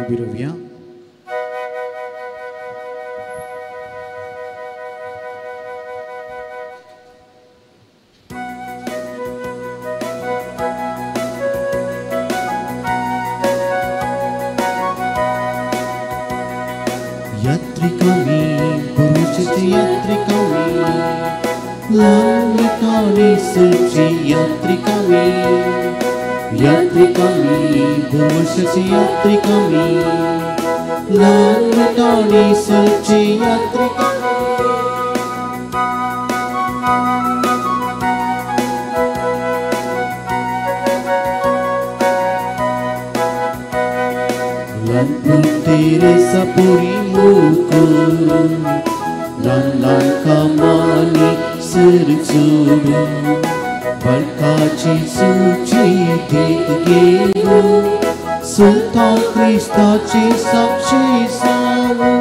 उबी रावया. यात्रिकामी पुरुषाची यात्रिकामी लालमितानी सुची यात्रिकामी यात्रिकामी पुरुषाची यात्रिकामी लालमितानी सुची यात्रिकामी. Teresa puri muku lan lan kamani sirtsuru balkachi suchi dikgeru sultan Kristachi sakshi savu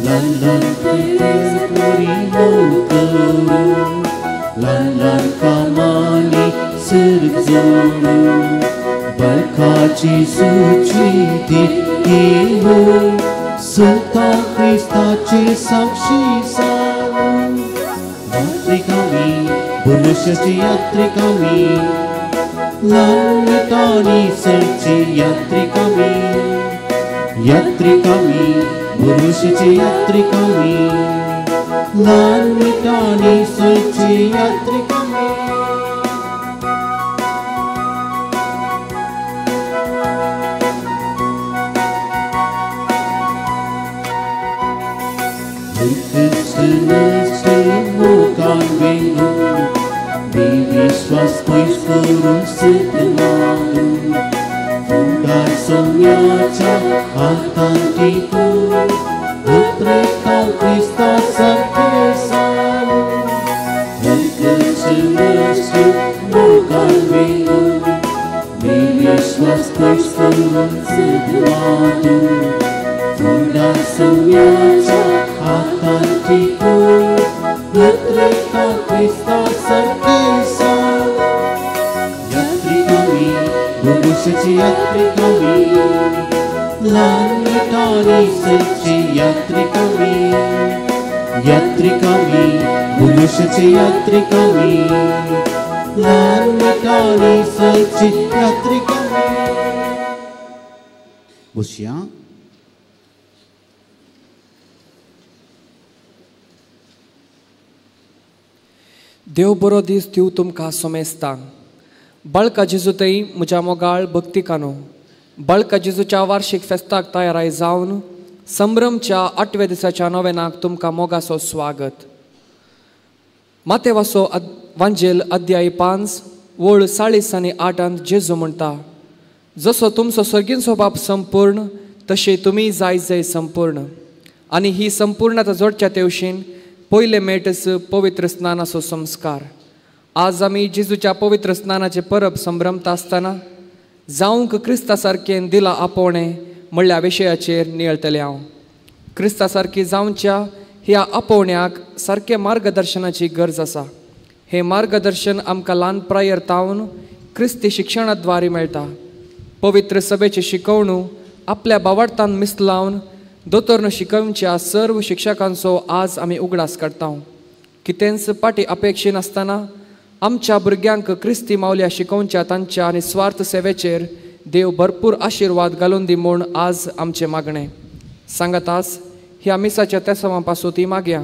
lan lan Teresa puri muku lan lan kamani sirtsuru balkachi suchi dikgeru सुलतान क्रिस्ताची साक्षी सावू. यात्रिकामी पुरुषाची यात्रिकामी लालमितानी सरची यात्रिकामी यात्रिकामी पुरुषाची यात्रिकामी लालमितानी सरची यात्रिकामी. विश्वास पयस करून सिद्धमानू फुडार सोम्याच्या हातान टिकून उतरेता क्रिस्ता सारकें सावू. विश्वास पयस करून सिद्धमानू फुडार सोम्याच्या हातान टिकून उतरेता क्रिस्ता सारकें सावू. यात्रिकामी पुरुषाची यात्रिकामी लालमितानी सरची यात्रिकामी यात्रिकामी पुरुषाची यात्रिकामी लालमितानी सरची यात्रिकामी. बसया. देव बरो दीस दिवं तुमकां सोमेस्तांक. बाळका जेजू तई म्हज्या मोगाळ भक्तिकानो, बाळका जेजूच्या वार्षिक फेस्ताक तयाराय जावन संभ्रमच्या आठव्या दिसाच्या नोवेनाक तुमकां मोगाचो स्वागत. मातेवासो वांजेल अध्याय 5 वळ 40 आनी 8 जेजू म्हणटा, जसो तुमचो सर्गींचो बाप संपूर्ण तशें तुमी जाय जाय संपूर्ण. आनी ही संपूर्णता जोडच्या तेवशीन पयले मेटच पवित्र स्नानाचो संस्कार. आज आमी जेजूच्या पवित्र स्नानाचे परब संभ्रमता आसतना जावंक क्रिस्ता सारकें दिला आपोवणें म्हणल्या विशयाचेर नियळटलें हांव. क्रिस्ता सारकी जावच्या ह्या आपोवण्याक सारकें मार्गदर्शनाची गरज आसा. हें मार्गदर्शन आमकां ल्हान प्रायर तावन क्रिस्ती शिक्षणा द्वारे मेळटा. पवित्र सभेची शिकवणू आपल्या बावार्थान मिसलावन दोतोरन शिकोवच्या सर्व शिक्षकांचो आज आमी उगडास काडटा. कितेंच पाटी अपेक्षी नासतना आमच्या भुरग्यांक क्रिस्ती मावल्या शिकोवच्या तांच्या आनी स्वार्थ सेवेचेर देव भरपूर आशिर्वाद घालून दी म्हूण आज आमचें मागणें. सांगातास ह्या मिसाच्या तेसांवा पासून ती मागया.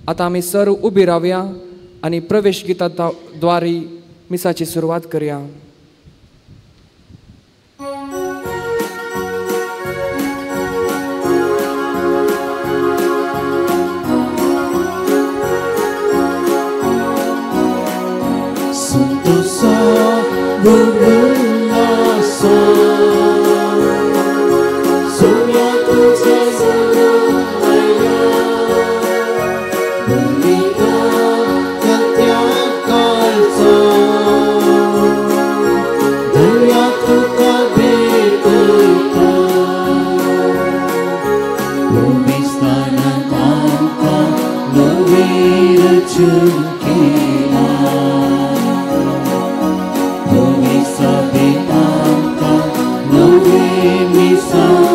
आतां आमी सर्व उबी रावया आनी प्रवेश गिता द्वारी मिसाची सुरवात करया. Misa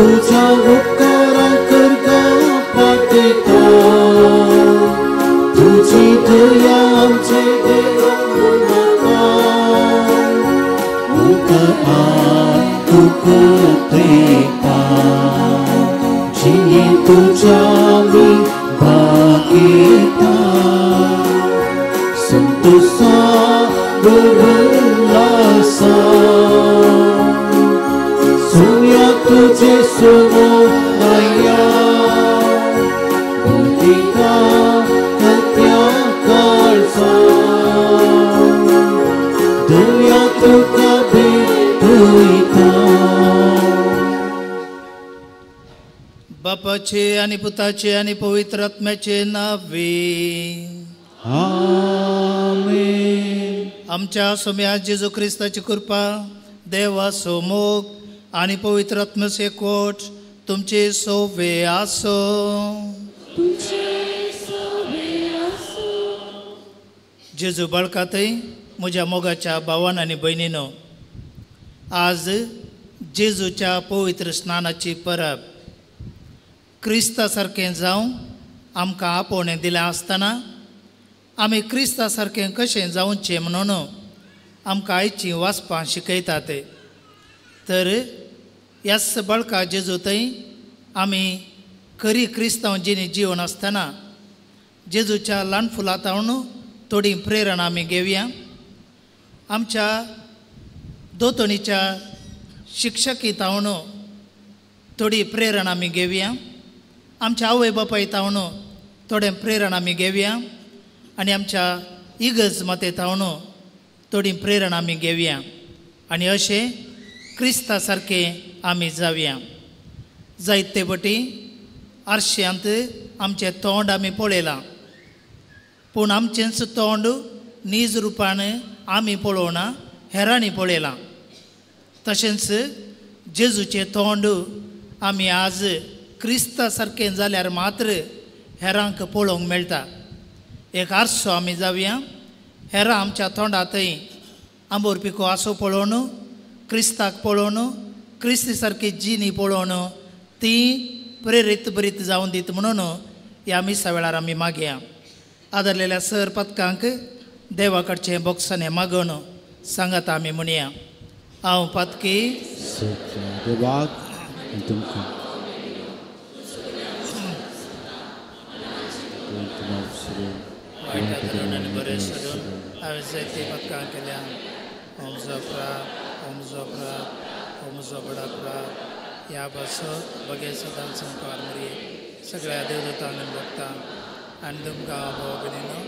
तुझ्या उपकाराक पातयता तुझी दया आमचे देवा नाका उपकार तुका जिये तुझ्या आमी भागयता संतोषा उल्हासा सुया तुझे सुनो नया भूतिका कत्या काळसा दया तुका भेटयता. बापाचे आणि पुताचे आणि पवित्र आत्म्याचे नावे आमेन. आमच्या सोम्या जेजू क्रिस्ताची कृपा, देवाचो मोग आणि पवित्र आत्म्याचे एकवट तुमचे सोवे आसो. जेजू बाळकातय म्हज्या मोगाच्या भावान आनी भयणीनो, आज जेजूच्या पवित्र स्नानाची परब. क्रिस्ता सारकें जावं आमकां आपोवणें दिलें आसतना आमी क्रिस्ता सारकें कशें जावचें म्हणून आमकां आयचीं वाचपां शिकयतात. तर ह्याच बाळका जेजू थंय आमी खरी क्रिस्तांव जिणी जिवन आसतना जेजूच्या ल्हान फुलां तावन थोडी प्रेरणा आमी घेवया. आमच्या दोतोणीच्या शिक्षकी तावन थोडी प्रेरणा आमी घेवया. आमच्या आवय बापाय तावन थोडें प्रेरणा आमी घेवया आनी आमच्या इगर्ज माते तावन थोडी प्रेरणा आमी घेवया आनी अशें क्रिस्ता सारकें आमी जावया. जायते पटी आरश्यांत आमचें तोंड आमी पळयलां, पूण आमचेंच तोंड नीज रुपान आमी पळोवना, हेरांनी पळयलां. तशेंच जेजूचें तोंड आमी आज क्रिस्ता सारकें जाल्यार मात्र हेरांक पळोवंक मेळटा. एक आरसो आमी जावया, हेरां आमच्या तोंडांतय आंबोर पिको आसो पळोवन, क्रिस्ताक पळोवन, क्रिस्ती सारकी जिणी पळोवन ती प्रेरीत बरीत जावन दीत म्हणून ह्या मिसा वेळार आमी मागया. आदरलेल्या सर पदकांक देवा कडचें बोक्साने मागून सांगात आमी म्हणया. हांव पातकी देवाक तुमकां वायट धरून आनी बरें सोडून हांवें जायतीं पदकां केल्या. ओमजो प्राप, ओमजो प्राप, ओमजो बडा प्राप ह्या पासत बगे सदांच संपार मरये सगळ्या देवदूतांक भोगता आनी तुमकां भाव भयणीनो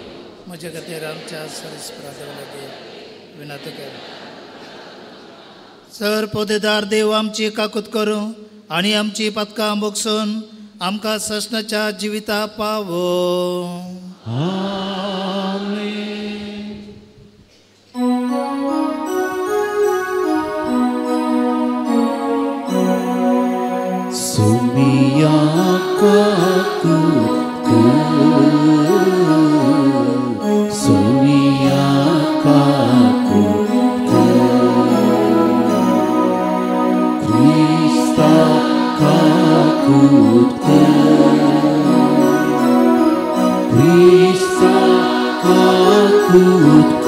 म्हजे खातीर आमच्या सरीसपरा देव लागीं विनंती कर. सर पोदेदार देव आमची काकूत करूं आनी आमची पदकां भोगसून आमकां ससनाच्या जिविता पावो. आमेन. सुमिया काकूत सुमिया काकूत क्रिस्ता काकूत क्रिस्ता काकूत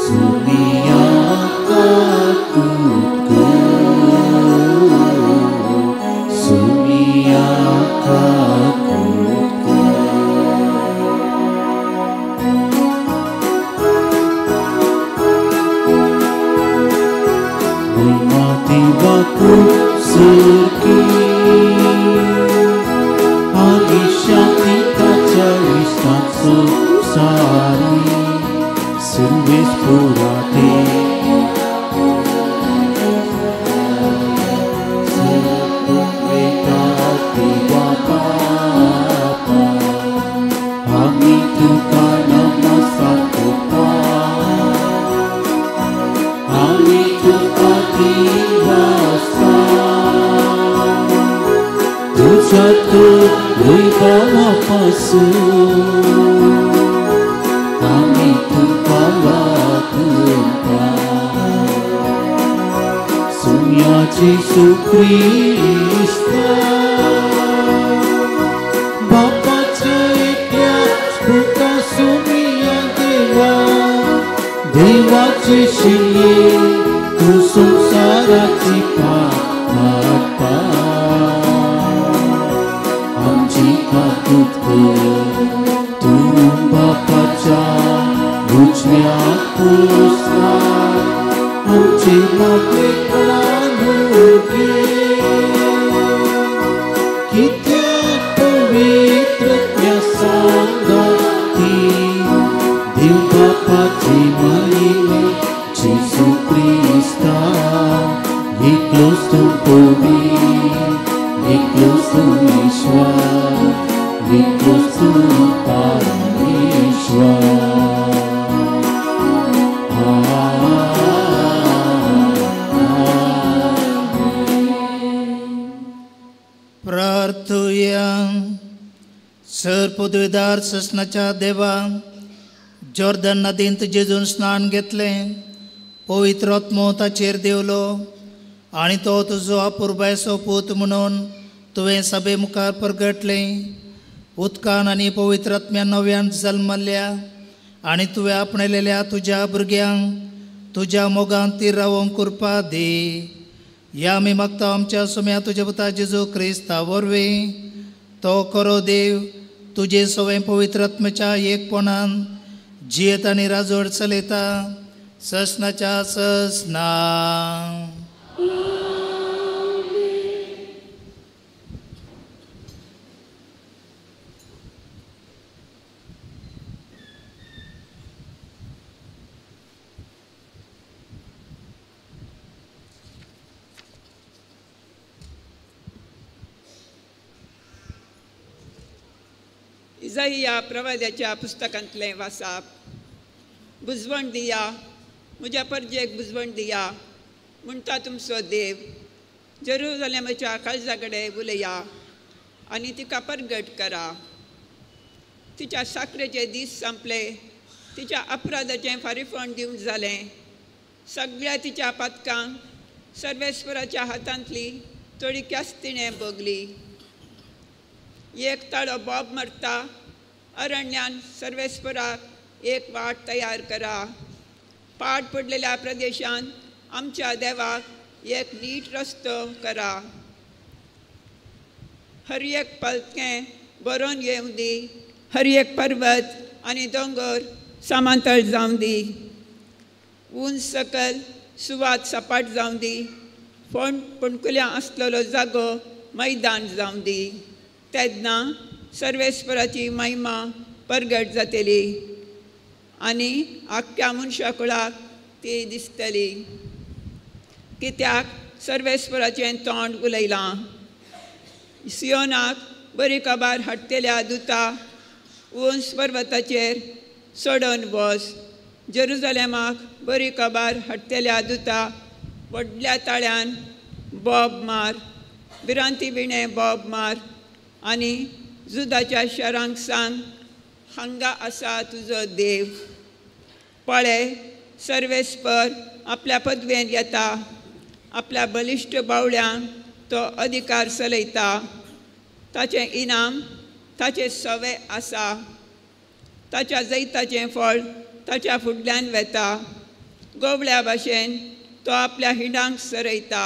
सुमिया काकूत सुमिया काकूत. महिमा देवाकू सुखी आनी शांती ताच्या इश्टांचो सारी सुरवेस पुराते देवा बापा आमी तुका नमस्कार करता आमी तुका दिवासा तुझ्या तूं वैभवापासून आमी तुका वागता. सुम्या जेजू क्रिस्ता बापाच्या एकल्या पुता सुम्या देवा देवाचे शिले तूं संवसाराची पाप हाडपा आमची काकूत कर तूं बापाच्या उजव्या पुसला आमचे मागणेपणान घे कित्याक पवित्र त्या सांगाती देव बापाची मायेने जेजू क्रिस्ता एकलोच तूं पवी एकलोच तूं ईश्वर एकलोच तूं परमेश्वर. प्रार्थुया. सर पदवीदार ससनाच्या देवा जॉर्दन नदींत जेजून स्नान घेतलें पवित्र आत्मो ताचेर देवलो आनी तो तुजो अपुरबायचो पूत म्हणून तुवें सभे मुखार परगटलें. उदकान आनी पवित्र आत्म्या नव्यान जल्मल्ल्या आनी तुवें आपणयलेल्या तुज्या भुरग्यांक तुज्या मोगान ती रावोंक कृपा दी. ह्या आमी मागता आमच्या सुम्या तुज्या पुता जेजू क्रिस्ता वरवीं. तो खरो देव तुजे सवें पवित्र आत्म्याच्या एकपणान जियेत आनी राजवट चलयता ससनाच्या ससना. इजाइया प्रवाद्याच्या पुस्तकांतलें वासाप. बुजवण दिया म्हज्या परजेक बुजवण दिया म्हणटा तुमचो देव. जेरुजलेमाच्या काळजा कडेन उलया आनी तिका परगट करा. तिच्या साखरेचे दीस संपले, तिच्या अपराधाचें फारीफण दिवंक जालें. सगळ्या तिच्या पातकांक सर्वेस्वराच्या हातांतली थोडी ख्यास्त तिणें भोगली. एक ताळो बोब मरता अरण्यान सर्वेस्वराक एक वाट तयार करा. पाड पडलेल्या प्रदेशान आमच्या देवाक एक नीट रस्तो करा. हर एक पलकें बरोवन येवं दी, हर एक पर्वत आनी दोंगर समांतर जावं दी. उंच सकल सुवात सपाट जावं दी, फोंड पणकुल्या आसलेलो जागो मैदान जावं दी. तेन्ना सर्वेस्वराची महिमा परगट जातली आनी आख्ख्या मनशा कुळाक ती दिसतली. कित्याक सर्वेस्वराचें तोंड उलयलां. सियोनाक बरी खबर हाडटल्या दुता उंच पर्वताचेर चडोवन बस. जेरुजलेमाक बरी खबर हाडटल्या दुता व्हडल्या ताळ्यान बोब मार, भिरांती विणें बोब मार आनी जुदाच्या शारांक सांग हांगा आसा तुजो देव. पळय सर्वेस्पर आपल्या पदवेन येता, आपल्या बलिश्ट बावळ्यांक तो अधिकार चलयता. ताचें इनाम ताचें सवे आसा, ताच्या जैताचें फळ ताच्या फुडल्यान वेता. गोवळ्या भाशेन तो आपल्या हिंडांक सरयता,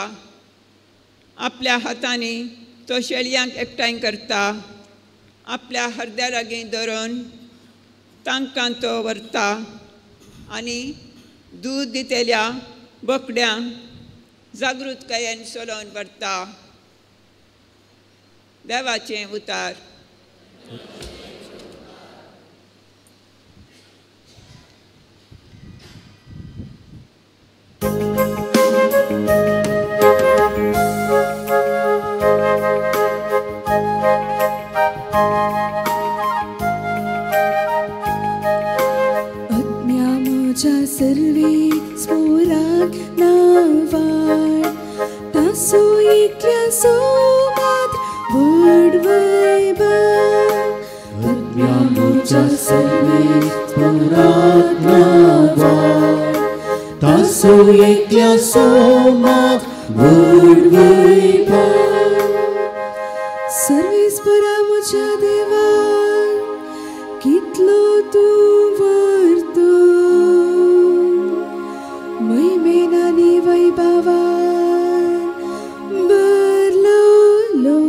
आपल्या हातांनी तो शेळयांक एकठांय करता. आपल्या हरद्या लागीं धरून तांकां तो व्हरता आनी दूद दितल्या बोकड्यांक जागृतकायेन चलोवन व्हरता. देवाचें उतार. आज्ञा म्हज्या सर्वे स्फुराक नावाड तासो एकल्या सोमात व्हड वैभव. आज्ञा म्हज्या सर्वे स्फुराक नावाड तासो एकल्या सोमात व्हड वैभव. सर्वेस्परा म्हज्या देवा कितलो तूं वर्तो महिमेन आनी वैभवान भरलोलो.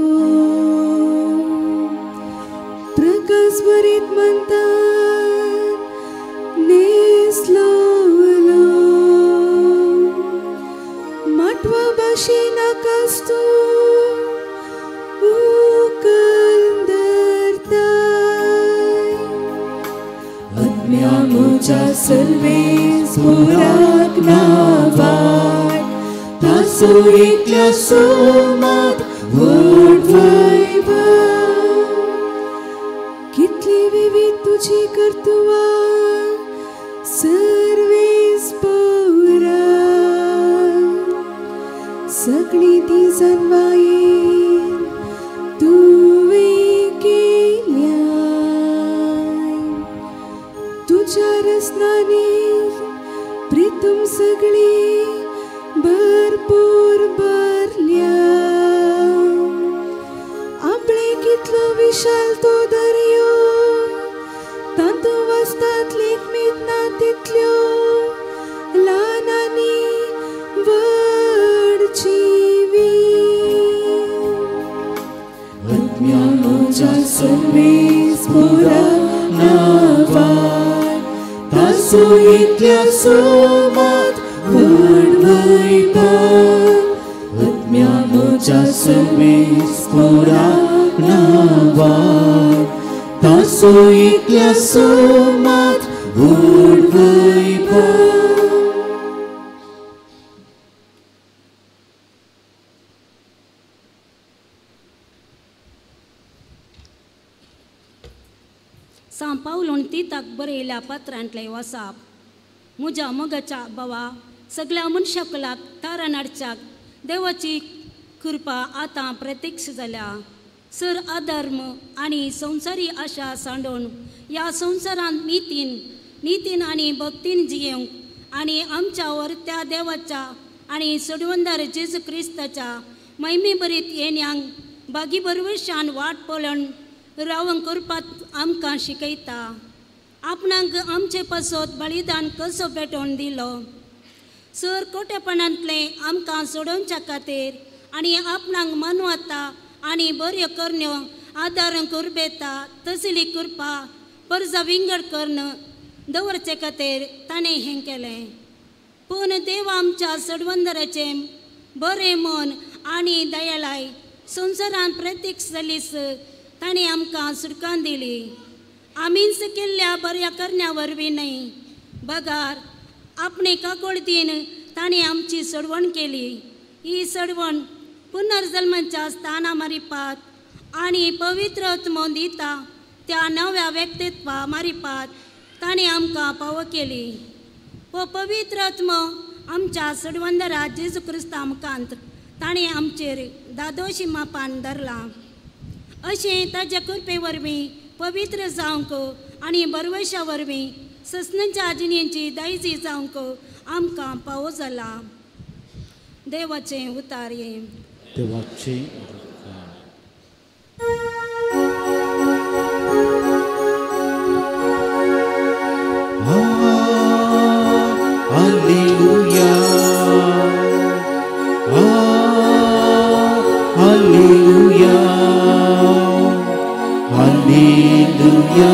प्रकाश भरीत म्हणटात न्हेसलोलो माटवा भाशेन आकाश तूं उकल धरताय. आत्म्या म्हज्या सर्वेस्पराक नांवान ताचो एकल्या सोमात व्हड वैभव. कितली विविध तुजी कर्तुवां सर्वेस्परा सगळी ती जनवायेन तुवें केल्या. तुज्या रसनांनी प्रितूम सगळी भरपूर भरल्या. आपले कितलो विशाल तो दर्यो तातूंत वसतात लेखमीत ना तितल्यो ल्हान आनी व्हड जिवी. आत्म्या म्हज्या सर्वेस्पराक नांवान ताचो एकल्या सोमात व्हड वैभव. आत्म्या म्हज्या सर्वेस्पराक नांवान ताचो एकल्या सोमात व्हड वैभव. सांव पावलून तिताक बरयल्या पत्रांतलें वसाप. म्हज्या मोगाच्या भावा सगळ्या मनशाकुलाक तारण हाडच्याक देवाची कृपा आतां प्रत्यक्ष जाल्या. सर अधर्म आनी संवसारी आशा सांडून ह्या संवसारांत नितीन नितीन आनी भक्तीन जियेवंक आनी आमच्या वरत्या देवाच्या आनी सोडवंदार जेजू क्रिस्ताच्या महिमे भरीत येण्यांक बागी बरवशान वाट पळोवन रावंक करपाक आमकां शिकयता. आपणाक आमचे पासत बलिदान कसो पेटोवन दिलो सर कोटेपणांतलें आमकां सोडोवच्या खातीर आनी आपणाक मनवता आनी बऱ्यो करण्यो आदार कुरबेता तसली कृपा परजा विंगड करून दवरचे खातीर ताणें हें केलें. पूण देव आमच्या सडवंदराचें बरें मन आनी दयालाय संवसारांत प्रत्यक्ष जालीस ताणें आमकां सुटकां दिली. आमीच केल्ल्या बऱ्या करण्या वरवीं न्हय बगार आपणे काकोळतीन ताणें आमची सोडवण केली. ही सोडवण पुनर्जल्माच्या स्थाना मारिपात आनी पवित्र आत्मो दिता त्या नव्या व्यक्तित्वा मारिपात ताणें आमकां पावो केली. हो पवित्र आत्मो आमच्या सोडवंदरा जेजू क्रिस्ता मुखांत ताणें आमचेर दादोशी मापान धरलां. अशें ताच्या कृपे वरवीं पवित्र जावंक आनी बरवशा वरवीं ससनाच्या जिणेची दायजी जावंक आमकां पावो जाला. देवाचें उतार हें. देवाचें Alleluia, Alleluia, Alleluia,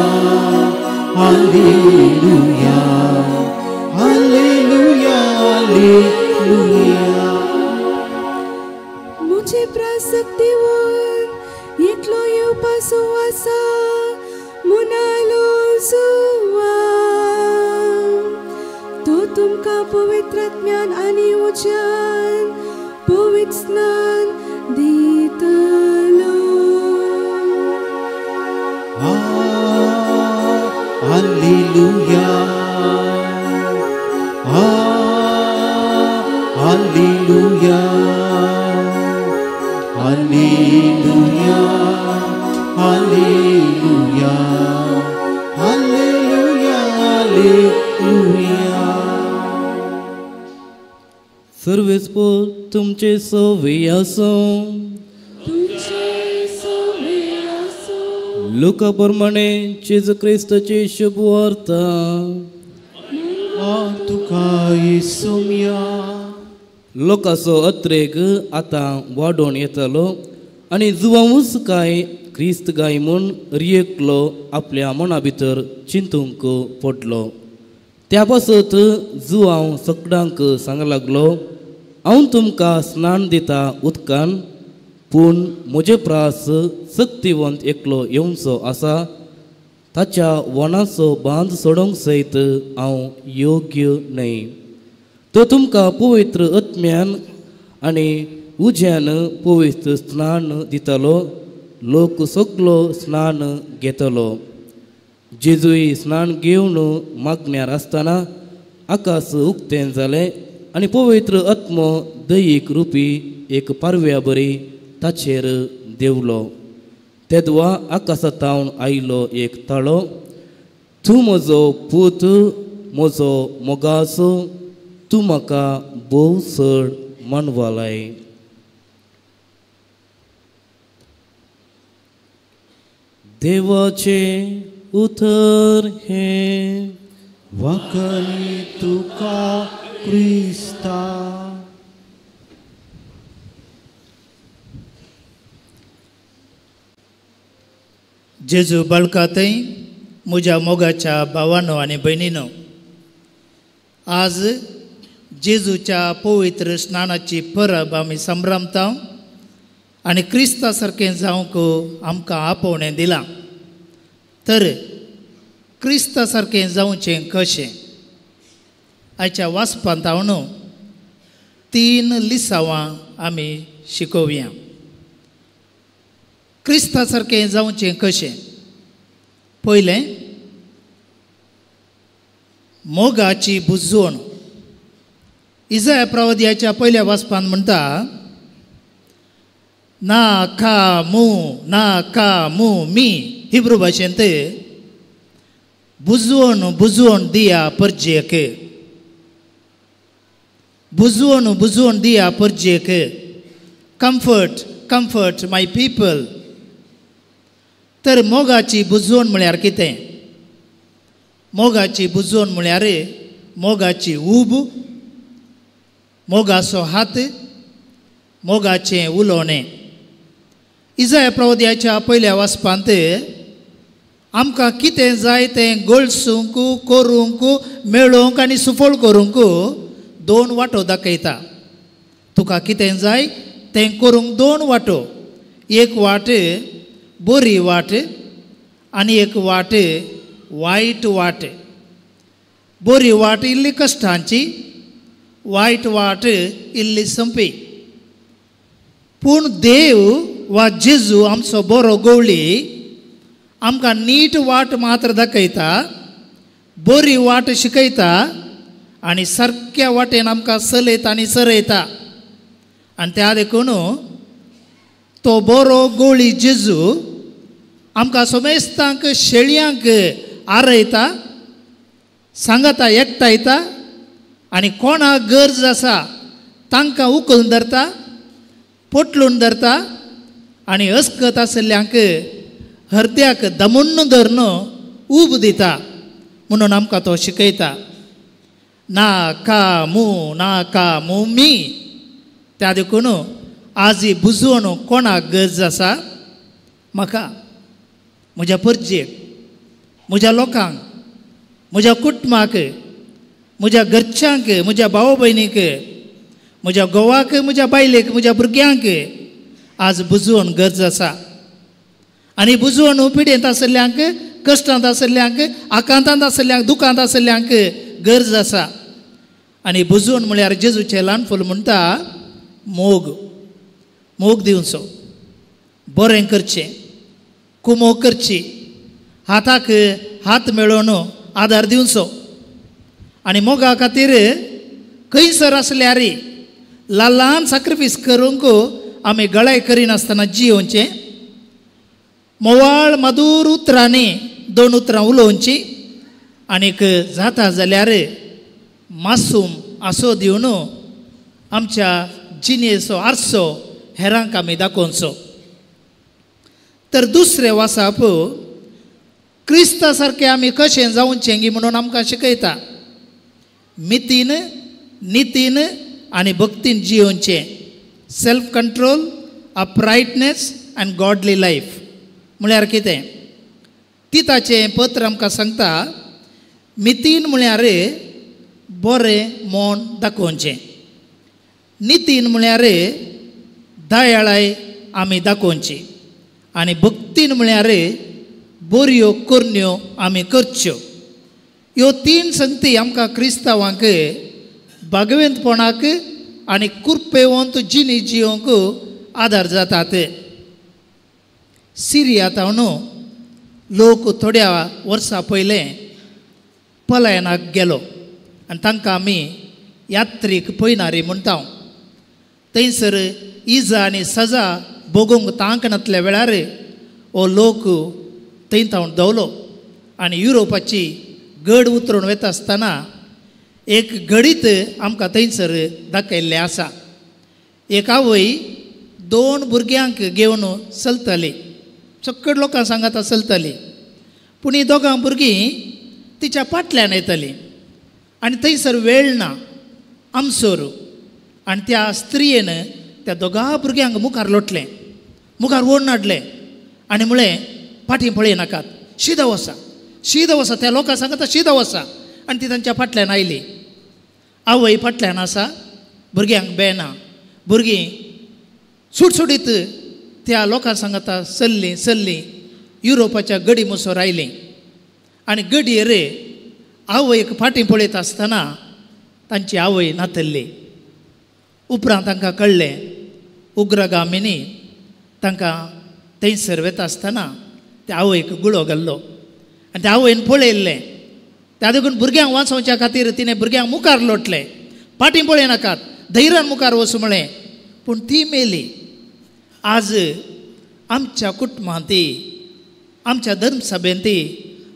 Alleluia, Alleluia, Alleluia. मुझे प्रासक्तिवन एकलो येवपाचो आसा मुनालो जुवा तो तुमकां पवित्र आत्म्यान आनी उज्यान पवित्र स्नान दितलो. Alleluia, Alleluia, Alleluia, Alleluia, Alleluia, Alleluia. सर्वेस्पर तुमचे सोवे आसूं. लुका प्रमाणे जेजू क्रिस्ताची शुभ वार्ता. तुका येसुया. लोकांचो अत्रेक आतां वाडोवन येतालो आनी जुवांवूच काय क्रिस्त गाय म्हूण रियकलो आपल्या मना भितर चिंतूंक पडलो. त्या पासत जुवांव सगळ्यांक सांग लागलो, हांव तुमकां स्नान दिता उदकान, पूण म्हजे प्रास शक्तिवंत एकलो येवचो आसा, ताच्या वनाचो बांद सोडोवंक सयत हांव योग्य न्हय. तो तुमकां पवित्र आत्म्यान आनी उज्यान पवित्र स्नान दितलो. लोक सगलो स्नान घेतलो. जेजूय स्नान घेवन मागण्यार आसतना आकाश उक्तें जालें आनी पवित्र आत्मो दयीक रुपी एक पारव्या बरी ताचेर देंवलो. तेदवा आकाशांत आयलो एक ताळो, तूं म्हजो पूत, म्हजो मोगाचो, तूं म्हाका भोव चड मानवलाय. देवाचें उतर हें. वखणी तुका क्रिस्ता. जेजू बाळकातय म्हज्या मोगाच्या भावानो आनी भयणीनो, आज जेजूच्या पवित्र स्नानाची परब आमी संभ्रमता आनी क्रिस्ता सारकें जावंक आमकां आपोवणें दिलां. तर क्रिस्ता सारकें जावचें कशें? आयच्या वाचपांत हांव 3 लिसांवां आमी शिकोवया. क्रिस्ता सारकें जावचें कशें? पयलें, मोगाची बुजवण. इजाया प्रवाद्याच्या पयल्या वाचपांत म्हणटा, ना खा मू ना खा मू मी, हिब्रू भाशेंत बुजवण बुजवण दिया परजेक, बुजवण बुजवण दिया परजेक, कम्फर्ट कम्फर्ट my people. तर मोगाची बुजवण म्हळ्यार कितें? मोगाची बुजवण म्हळ्यार मोगाची ऊब, मोगाचो हात, मोगाचें उलोवणें. इजाया प्रवाद्याच्या पयल्या वाचपांत आमकां कितें जाय तें गळसूंक, करूंक, मेळोवंक आनी सुफळ करूंक 2 वाटो दाखयता. तुका कितें जाय तें करूंक 2 वाटो. एक वाट बरी वाट आनी एक वाट वायट वाट. बरी वाट इल्ली कश्टांची, वायट वाट इल्ली संपी. पूण देव वा जेजू आमचो बरो गवळी आमकां नीट वाट मात्र दाखयता, बरी वाट शिकयता आनी सारक्या वाटेन आमकां चलयता आनी सरयता. आनी त्या देखून तो बरो गवळी जेजू आमकां समेस्तांक शेळयांक आरयता, सांगता, एकठायता आनी कोणाक गरज आसा तांकां उखलून धरता, पोटलून धरता आनी अस्कत आशिल्ल्यांक हरद्याक दमुन्न धरून ऊब दिता. म्हणून आमकां तो शिकयता, ना का मू ना का मू मी. त्या देखून आज ही बुजवण कोणाक गरज आसा? म्हाका, म्हज्या परजेक, म्हज्या लोकांक, म्हज्या कुटुंबाक, म्हज्या घरच्यांक, म्हज्या भाव भयणीक, म्हज्या घोवाक, म्हज्या बायलेक, म्हज्या भुरग्यांक आज बुजवण गरज आसा. आनी बुजवण पिडेंत आशिल्ल्यांक, कश्टांत आशिल्ल्यांक, आकांतांत आशिल्ल्यांक, दुखांत आशिल्ल्यांक गरज आसा. आनी बुजवण म्हळ्यार जेजूचें ल्हान फूल म्हणटा मोग. मोग दिवचो, बरें करचें, कुमोग करची, हाताक हात मेळोवन आदार दिवचो. आनी मोगा खातीर खंयसर आसल्यार ल्हान ल्हान साक्रिफायस करूंक आमी गळाय करिनासतना जियोवचें. मोवाळ मधूर उतरांनी 2 उतरां उलोवचीं आनीक जाता जाल्यार मासूम आसो दिवन आमच्या जिणेचो आरसो हेरांक आमी दाखोवचो. तर दुसरें वासाप क्रिस्ता सारकें आमी कशें जावचें गी म्हणून आमकां शिकयता. मितीन, नितीन आनी भक्तीन जियोवचें. Self control, uprightness and godly life म्हळ्यार कितें? तिताचें पत्र आमकां सांगता मितीन म्हळ्यार बरें मन दाखोवचें, नितीन म्हळ्यार दयाळाय आमी दाखोवची आनी भक्तीन म्हळ्यार बऱ्यो करण्यो आमी करच्यो. ह्यो तीन संगती आमकां क्रिस्तांवांक भागवंतपणाक आनी कुरपेवंत जिणी जियोंक आदार जातात. सिरिया तावन लोक थोड्या वर्सां पयलें पलायनाक गेलो आनी तांकां आमी यात्रीक पयनारी म्हणटा. थंयसर इजा आनी सजा भोगूंक तांक नासल्या वेळार हो लोक थंय तावन दवलो आनी युरोपाची गड उतरून वता आसतना एक घडीत आमकां थंयसर दाखयल्लें आसा. एक आवय दोन भुरग्यांक घेवन चलताली, चक्कड लोकां सांगाता चलताली, पूण ही दोगां भुरगीं तिच्या फाटल्यान येतालीं आनी थंयसर वेळ ना आमसोर. आनी त्या स्त्रियेन त्या दोगां भुरग्यांक मुखार लोटलें, मुखार ओडून हाडलें आनी म्हळें फाटीं पळयनाकात, शिदा वसा, शिदा वसा, त्या लोकां सांगता शिदा वसा. आनी ती तांच्या फाटल्यान आयली. आवय फाटल्यान आसा, भुरग्यांक बेना, भुरगीं सुटसुटीत त्या लोकां सांगता चल्लीं चल्लीं युरोपाच्या गडी मुसोर आयलीं आनी गडयेर आवयक फाटीं पळयत आसतना तांची आवय नातल्ली. उपरांत तांकां कळ्ळें उग्रगामिनी तांकां थंयसर वता आसतना त्या आवयक गुळो घाल्लो आनी त्या आवयन पळयल्लें. त्या देखून भुरग्यांक वाचोवच्या खातीर तिणें भुरग्यांक मुखार लोटलें, फाटीं पळयनाकात, धैर्यान मुखार वचूं म्हळें, पूण ती मेली. आज आमच्या कुटुंबांत, आमच्या धर्मसभेंत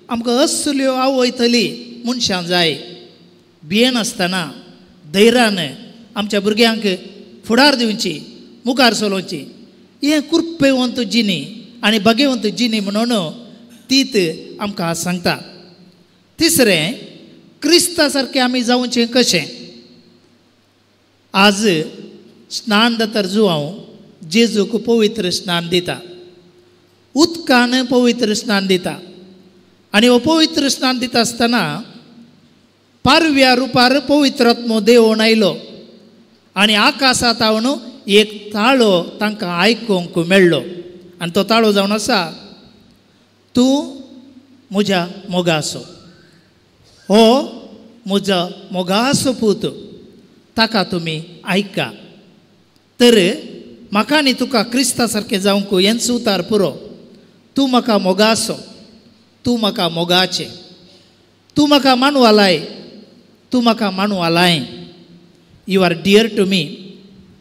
आमकां असल्यो आवयतली मनशां जाय, भियेनासतना धैर्यान आमच्या भुरग्यांक फुडार दिवची, मुखार चलोवची. हें कुरपेवंत जिणी आनी भाग्यवंत जिणी म्हणून तीत आमकां सांगता. तिसरें, क्रिस्ता सारकें आमी जावचें कशें? आज स्नान दातर जुवांव जेजूक पवित्र स्नान दिता, उदकान पवित्र स्नान दिता आनी हो पवित्र स्नान दिता आसतना पारव्या रुपार पवित्रात्मो देवून आयलो आनी आकाशांत तावन एक ताळो तांकां आयकूंक मेळ्ळो आनी तो ताळो जावन आसा, तूं म्हज्या मोगासो, हो म्हजो मोगासो पूत, ताका तुमी आयका. तर म्हाका आनी तुका क्रिस्ता सारकें जावंक हेंच उतार पुरो. तूं म्हाका मोगासो, तूं म्हाका मोगाचें, तूं म्हाका मानवालाय, तूं म्हाका मानवालाय, you are dear to me.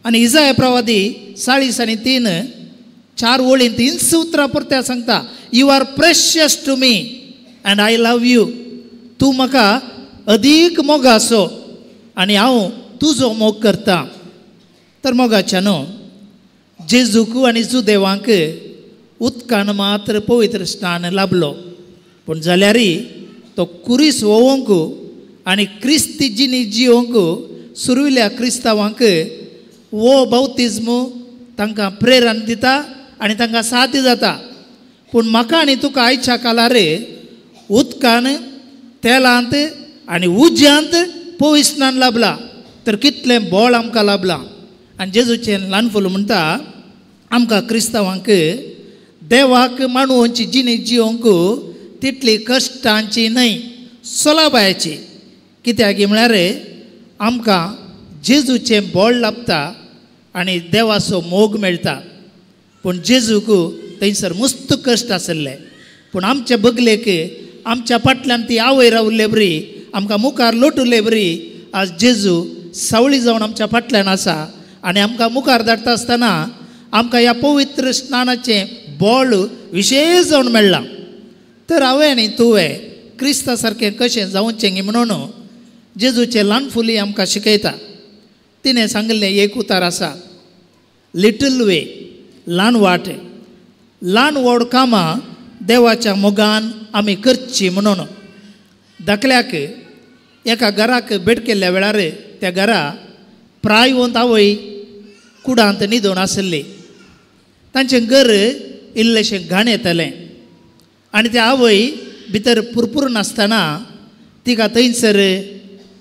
आनी इजाय प्रवादी 43:4 वळींत हींच उतरां परत्या सांगता, you are precious to me and I love you. तूं म्हाका अदीक मोगासो आनी हांव तुजो मोग करता. तर मोगाच्या न्हू, जेजूक आनी जुदेवांक उदकान मात्र पवित्र स्नान लाभलो, पूण जाल्यारय तो कुरीस वोवंक आनी क्रिस्ती जिणी जियोंक सुरविल्या क्रिस्तांवांक वो बाप्तिज्म तांकां प्रेरण दिता आनी तांकां साध्य जाता. पूण म्हाका आनी तुका आयच्या काळार उदकान, तेलांत आनी उज्यांत पवित्र स्नान लाभलां, तर कितलें बळ आमकां लाभलां. आनी जेजूचें ल्हान फुल म्हणटा आमकां क्रिस्तांवांक देवाक मानवची जिणी जियोंक तितली कश्टांची न्हय, सोलाबायाची. कित्याक म्हळ्यार आमकां जेजूचें बळ लाभता आनी देवाचो मोग मेळटा. पूण जेजूक थंयसर मस्त कश्ट आसले, पूण आमचे बगलेक आमच्या फाटल्यान ती आवय रावल्ले बरी, आमकां मुखार लोटुल्ले बरी आज जेजू सावळी जावन आमच्या फाटल्यान आसा आनी आमकां मुखार धाडटा आसतना आमकां ह्या पवित्र स्नानाचें बळ विशेश जावन मेळ्ळां. तर हांवें आनी तुवें क्रिस्ता सारकें कशें जावचें म्हणून जेजूचें ल्हान फुली आमकां शिकयता. तिणें सांगिल्लें एक उतार आसा, लिटल वे, ल्हान वाट, ल्हान व्हड कामां देवाच्या मोगान आमी करची म्हणून. धाकल्याक एका घराक भेट केल्ल्या वेळार त्या घरा प्रायवंत आवय कुडांत न्हिदून आशिल्ली. तांचें घर इल्लेशें घाण येतालें आनी त्या आवय भितर पुरपुरून आसतना तिका थंयसर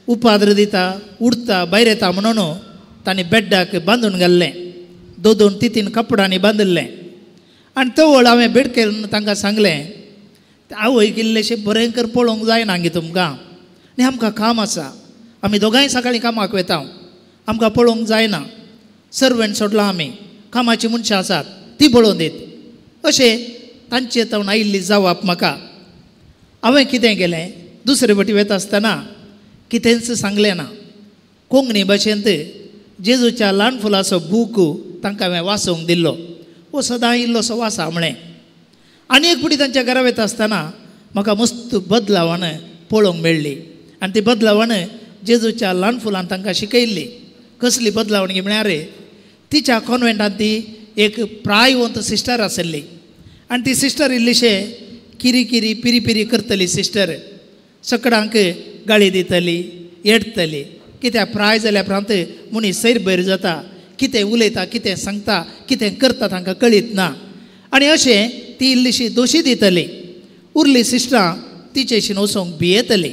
उपाद्र दिता, उडता, भायर येता म्हणून तांणी बेड्डाक बांदून घाल्लें, दोन दोन तीन तीन कपड्यांनी बांदिल्लें. आनी तवळ हांवें भेट करून तांकां सांगलें, आवयक इल्लेशें बरें कर पळोवंक जायना गे तुमकां, आनी आमकां काम आसा, आमी दोगांय सकाळीं कामाक वता, आमकां पळोवंक जायना, सर्वंट सोडला आमी, कामाची मनशां आसात ती पळोवन दीत, अशें तांचे तावन आयिल्ली जावाप म्हाका. हांवें कितें केलें, दुसरे वटी वता आसतना कितेंच सांगलें ना. कोंकणी भाशेंत जेजूच्या ल्हान फुलाचो बूक तांकां हांवें वाचोवंक दिल्लो, हो सदां इल्लोसो वासा म्हळें. आनी एक फावटी तांच्या घरा वता आसतना म्हाका मस्त बदलावण पळोवंक मेळ्ळी आनी ती बदलावण जेजूच्या ल्हान फुलान तांकां शिकयल्ली. कसली बदलावण म्हळ्यार तिच्या कॉन्वेंटांत ती एक प्रायवंत सिस्टर आशिल्ली आनी ती सिस्टर इल्लीशें किरी किरी पिरी पिरी करतली सिस्टर, सकडांक गाळी दितली, येडतली, कित्याक प्राय जाल्या उपरांत मनीस सैर भैर जाता, कितें उलयता, कितें सांगता, कितें करता तांकां कळीत ना. आनी अशें ती इल्लीशी दोशी दितली. उरली सिस्टरां तिचेशीन वचोंक भियेतली,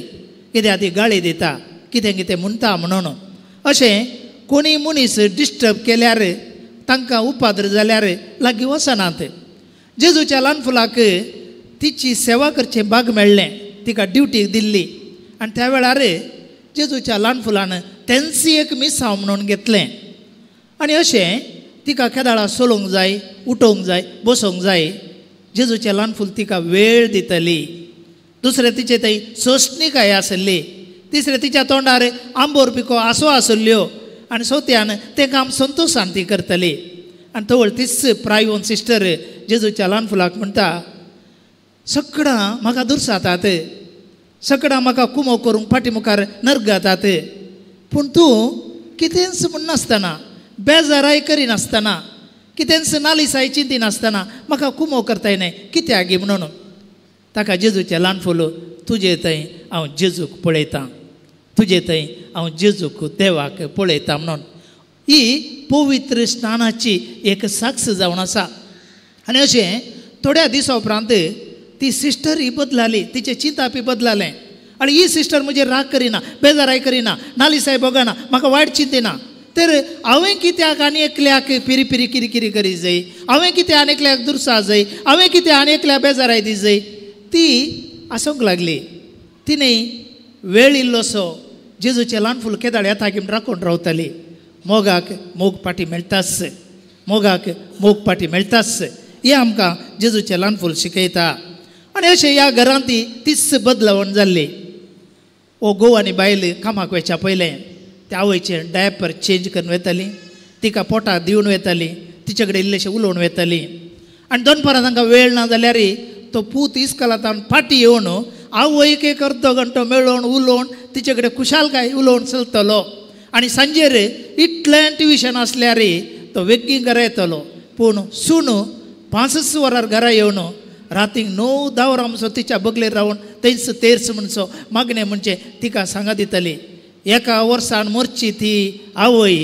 कित्याक ती गाळी दिता, कितें कितें म्हणटा म्हणून. अशें कोणी मनीस डिस्टर्ब केल्यार, तांकां उपाद्र जाल्यार लागीं वचनात. जेजूच्या ल्हान फुलाक तिची सेवा करचें भाग मेळ्ळें, तिका ड्युटी दिल्ली आनी त्या वेळार जेजूच्या ल्हान फुलान तेंच एक मिसांव म्हणून घेतलें. आनी अशें तिका केदाळा सोलोवंक जाय, उठोवंक जाय, बसोवंक जाय, जेजूचें ल्हान फूल तिका वेळ दितली. दुसरें तिचे थंय सोंसणीकाय आसली, तिसरें तिच्या तोंडार आंबोर पिको आसो आसल्ल्यो आनी चवथ्यान तें काम संतोशान ती करतली. आनी तवळ तीच प्रायवंत सिस्टर जेजूच्या ल्हान फुलाक म्हणटा, सगळां म्हाका दुरसातात, सगळां म्हाका कुमो करूंक फाटी मुखार नर्गातात, पूण तूं कितेंच म्हणनासतना, बेजाराय करिनासतना, कितेंच नालिसाय चिंतिनासतना म्हाका कुमो करताय न्हय, कित्याक गे म्हणून. ताका जेजूचें ल्हान फूल, तुजे थंय हांव जेजूक पळयतां, तुजे थंय हांव जेजूक देवाक पळयतां म्हणून. ही पवित्र स्नानाची एक साक्ष जावन आसा. आनी अशें थोड्या दिसां उपरांत ती सिस्टर ही बदलाली, तिचें चिंतापी बदलालें. आनी ही सिस्टर म्हजेर राग करिना, बेजाराय करिना, नालिसाय भोगना, म्हाका वायट चिंतिना, तर हांवें कित्याक आनी एकल्याक पिरी पिरी किरी किरी करी जाय, हांवें कित्याक आनी एकल्याक दुरसा जाय, हांवें कित्याक आनी एकल्याक बेजाराय दी जाय, ती आसूंक लागली. तिणें वेळ इल्लोसो जेजूचें ल्हान फूल केदाळ येता की राखून रावताली. मोगाक मोग पाटी मेळटाच, मोगाक मोग पाटी मेळटाच, हें आमकां जेजूचें ल्हान फूल शिकयता. आनी अशें ह्या घरांत ती तीच बदलावण जाल्ली. हो घोव आनी बायल कामाक वयच्या पयलें त्या आवयचें डायपर चेंज करून वताली, तिका पोटाक दिवन वताली, तिचे कडेन इल्लेशें उलोवन वताली. आनी दनपारां तांकां वेळ ना जाल्यार तो पूत इस्कोलांतल्यान फाटीं येवन आवयक एक अर्दो घंटो मेळोवन उलोवन तिचे कडेन खुशालकाय उलोवन चलतलो. आनी सांजेर इतलें ट्युशन आसल्यार तो वेगीं घरा येतलो, पूण सून 5 वरार घरा येवन रातीक 9-10 वरां म्हणसो तिच्या बगलेर रावन थंयच तेर्स म्हणसो मागणें म्हणचें तिका सांगा दितली. एका वर्सान मरची ती आवय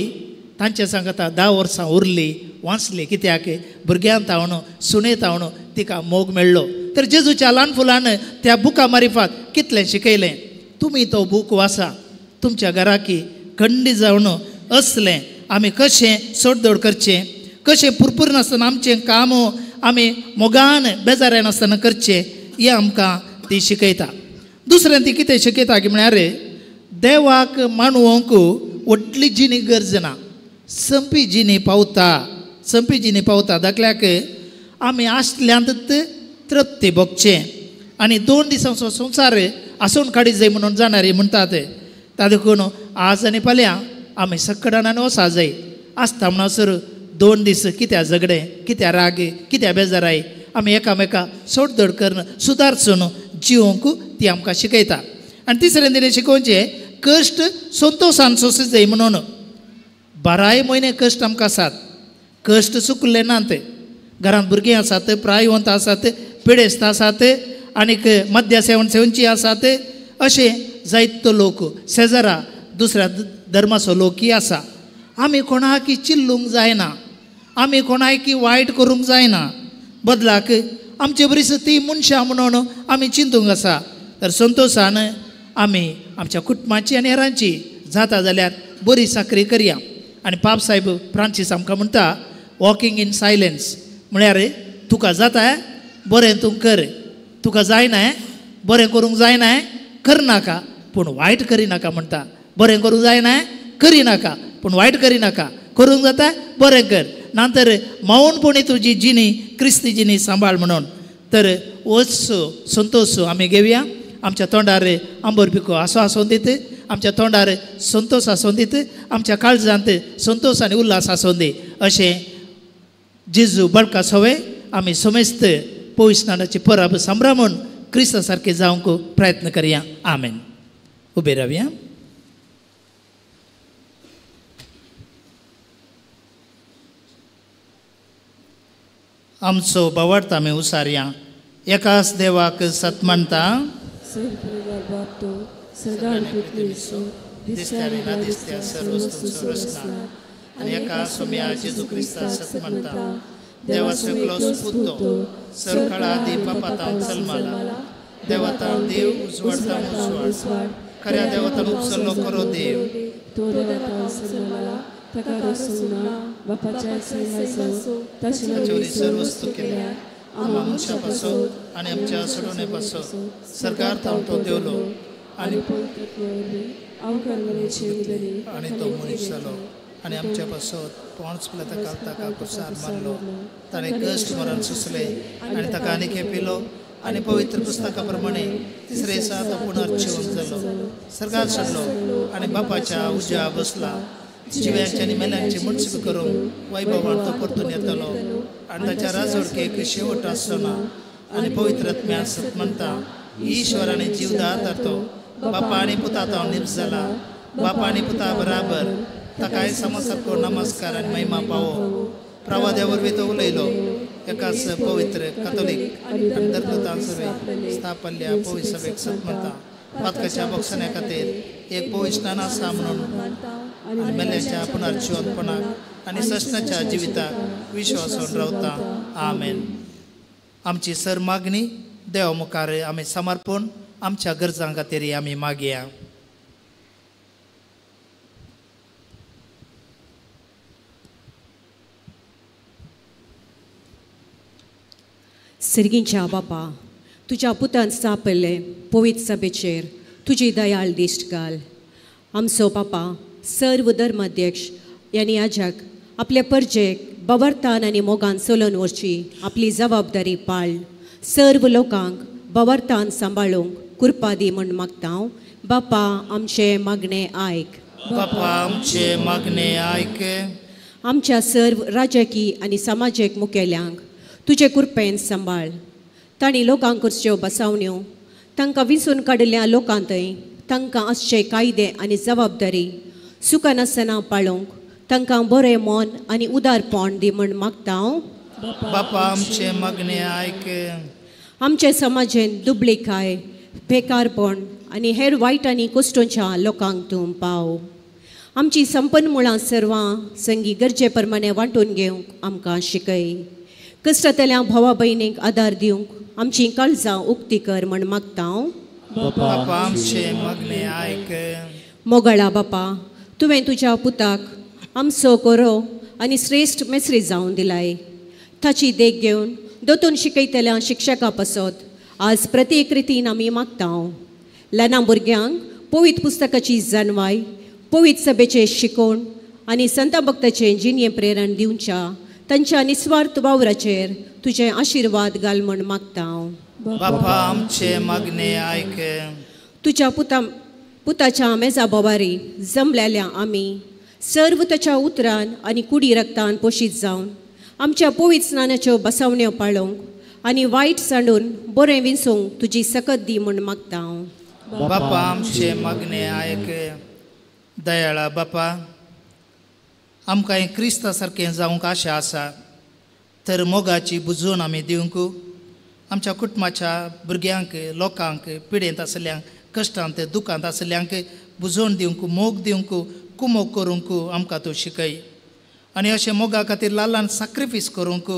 तांचे सांगता 10 वर्सां उरली, वाचली, कित्याक भुरग्यान तावन सुणे तावन तिका मोग मेळ्ळो. तर जेजूच्या ल्हान फुलान त्या बुका मारिफात कितलें शिकयलें. तुमी तो बूक वाचा, तुमच्या घराकी खंडी जावन असलें आमी कशें सोडदोड करचें, कशें पुरपूर नासतना आमचें काम आमी मोगान बेजाराय नासतना करचें, हें आमकां ती शिकयता. दुसरें ती कितें शिकयता की म्हळ्यार देवाक मानवंक व्हडली जिणी गरज ना, संपी जिणी पावता, संपी जिणी पावता. दाखल्याक आमी आसल्यांत तृप्ती भोगचें आनी 2 दिसांचो संवसार आसून काडी जाय म्हणून जाणारी म्हणटात. ता देखून आज आनी फाल्यां आमी सकडान वसा जाय. आसता म्हणसर 2 दीस कित्या झगडें, कित्या राग, कित्या बेजाराय, आमी एकामेका सोडदोड करून सुदारसून जिवंक ती आमकां शिकयता. आनी तिसरें तिणें शिकोवचें कश्ट संतोशान सोंसूं जाय म्हणून. 12 म्हयने कश्ट आमकां आसात, कश्ट चुकले नात. घरांत भुरगीं आसात, प्रायवंत आसात, पिडेस्त आसात, आनीक मद्या सेवन सेवनची आसात, अशें जायतो लोक शेजरा दुसऱ्या धर्माचो लोकय आसा. आमी कोणाकी चिल्लूंक जायना, आमी कोणाकी वायट करूंक जायना, बदलाक आमचे बरीच ती मनशां म्हणून आमी चिंतूंक आसा. तर संतोशान आमी आमच्या कुटुंबाची आनी हेरांची जाता जाल्यार बरी चाकरी करया. आनी पाप साहेब फ्रांसीस आमकां म्हणटा वॉकिंग इन सायलन्स, म्हळ्यार तुका जाता बरें तूं कर, तुका जायना बरें करूंक जायना करनाका, पूण वायट करिनाका म्हणटा. बरें करूंक जायना करिनाका, पूण वायट करिनाका, करूंक जाता बरें कर, ना तर मौनपणी तुजी जिणी क्रिस्ती जिणी सांबाळ म्हणून. तर होच संतोश आमी घेवया. आमच्या तोंडार आंबर पिको आसो आसून दीत, आमच्या तोंडार संतोश आसून दीत, आमच्या काळजांत संतोश आनी उल्हास आसून दी. अशें जेजू बळका सवे आमी समेस्त पविस्नानाची परब संभ्रमून क्रिस्ता सारके जावंक प्रयत्न करया. आमेन. उबे रावया. आमचो बावडता आमी उसारया. एकाच देवाक सत मानता, दिसत्या आनी ना दिसत्या सर्व वस्तूंचो रचना, आनी एका सोम्या जेजू क्रिस्ता सत मानता, देवाचो एकलो पूत तो सर्व काळा आदी बापातावन जल्माला, देवातावन देव उजवाडतावन उजवाड, खऱ्या देवातावन उपसल्लो खरो देव, ताचे वरी सर्व वस्तू केल्या, आमकां मनशां पासत आनी आमच्या सोडोवणे पासत सरकार तावन तो देवलो आनी आनी तो मनीस जालो आनी आमच्या पासत पोंच ताका ताका कुसार मारलो. ताणें कश्ट मरण सोंसलें आनी ताका आनी खेपिलो आनी पवित्र पुस्तका प्रमाणे तिसरे दिसा तो पुनर्जीवन जालो, सरकार सोडलो आनी बापाच्या उज्या बसला. जिव्यांचे आनी मेल्यांचे मुनसिफ करूंक वैभवान तो परतून येतलो आनी ताच्या राजवडकेक शेवट आसचो ना. आनी पवित्र आत्म्या सत मानता, ईश्वर आनी जीवदाता तो बापा आनी पुता तो निप्स जाला, बापा आनी पुता बराबर ताकाय समसारको नमस्कार आनी महिमा पावो. प्रवाद्या वरवीं तो उलयलो, एकाच पवित्र कथोलीक आनी धर्मदूतां सभेक स्थापल्ल्या पवित्र सभेक सत मानता, पातकाच्या बक्षण्या खातीर एक पवित्र स्नान आसा म्हणून आनी मेल्ल्याच्या पुनर्जिवंतपणाक आनी सस्नाच्या जिविताक विश्वासून रावता. आमेन. आमची सर मागणी देवा मुखार आमी समर्पण आमच्या गरजां खातीर आमी मागया. सर्गींच्या बापा, तुज्या पुतान स्थापिल्ले पवित्र सभेचेर तुजी दयाळ दिश्ट घाल. आमचो बापा सर्व धर्माध्यक्ष आनी याजक आपले परजेक बवरतान आनी मोगान चलोवन व्हरची आपली जबाबदारी पाळ. सर्व लोकांक बवरतान सांबाळूंक कृपा दी म्हूण मागता हांव. बापा आमचें मागणें आयक. बापा आमचें मागणें आयक. आमच्या सर्व राजकी आनी समाजीक मुखेल्यांक तुजे कृपेन सांबाळ. तांणी लोकांक करच्यो बसावण्यो, तांकां विंचून काडिल्ल्या लोकांतय तांकां आसचे कायदे आनी जबाबदारी सुकनासतना पाळोवंक तांकां बरें मन आनी उदारपण दी म्हूण मागता हांव. बापा आमचें मागणें आयक. आमचे समाजेन दुबळीकाय, बेकारपण आनी हेर वायट आनी कश्टोंच्या लोकांक तूं पाव. आमची संपन्न मुळां सर्वां संगी गरजे प्रमाणे वांटून घेवंक आमकां शिकय. कश्टांतल्या भावा भयणींक आदार दिवंक आमची काळजां उक्ती कर म्हूण मागता हांव. बापा आमचें मागणें आयक. मोगाळा बापा, तुवें तुज्या पुताक आमचो कोरो आनी श्रेश्ठ मेसरी जावन दिलाय. ताची देख घेवन दोतोन शिकयतल्या शिक्षका पासत आज प्रत्येक रितीन आमी मागता. ल्हाना भुरग्यांक पवित्र पुस्तकाची जानवाय, पवित्र सभेचें शिकोवण आनी संता भक्ताचें जिणें प्रेरण दिवच्या तांच्या निस्वार्थ वावराचेर तुजे आशिर्वाद घाल म्हूण मागता. बापा आमचें मागणें आयक. तुज्या पुताच्या मेजा बोवारी जमलेल्या आमी सर्व ताच्या उतरान आनी कुडी रक्तान पोशीत जावन आमच्या पवित्र स्नानाच्यो बसावण्यो पाळोवंक आनी वायट सांडून बरें विंचूंक तुजी सकत दी म्हूण मागता. बापा आमचें मागणें आयक. दयाळा बापा, आमकां हें क्रिस्ता सारकें जावंक आशा आसा तर मोगाची बुजवण आमी दिवंक आमच्या कुटुंबाच्या भुरग्यांक लोकांक पिडेंत आशिल्ल्यांक कश्टांत दुखांत आशिल्ल्यांक बुजवण दिवंक मोग दिवंक कुमोग करूंक आमकां तूं शिकय आनी अशें मोगा खातीर ल्हान ल्हान साक्रिफीस करूंक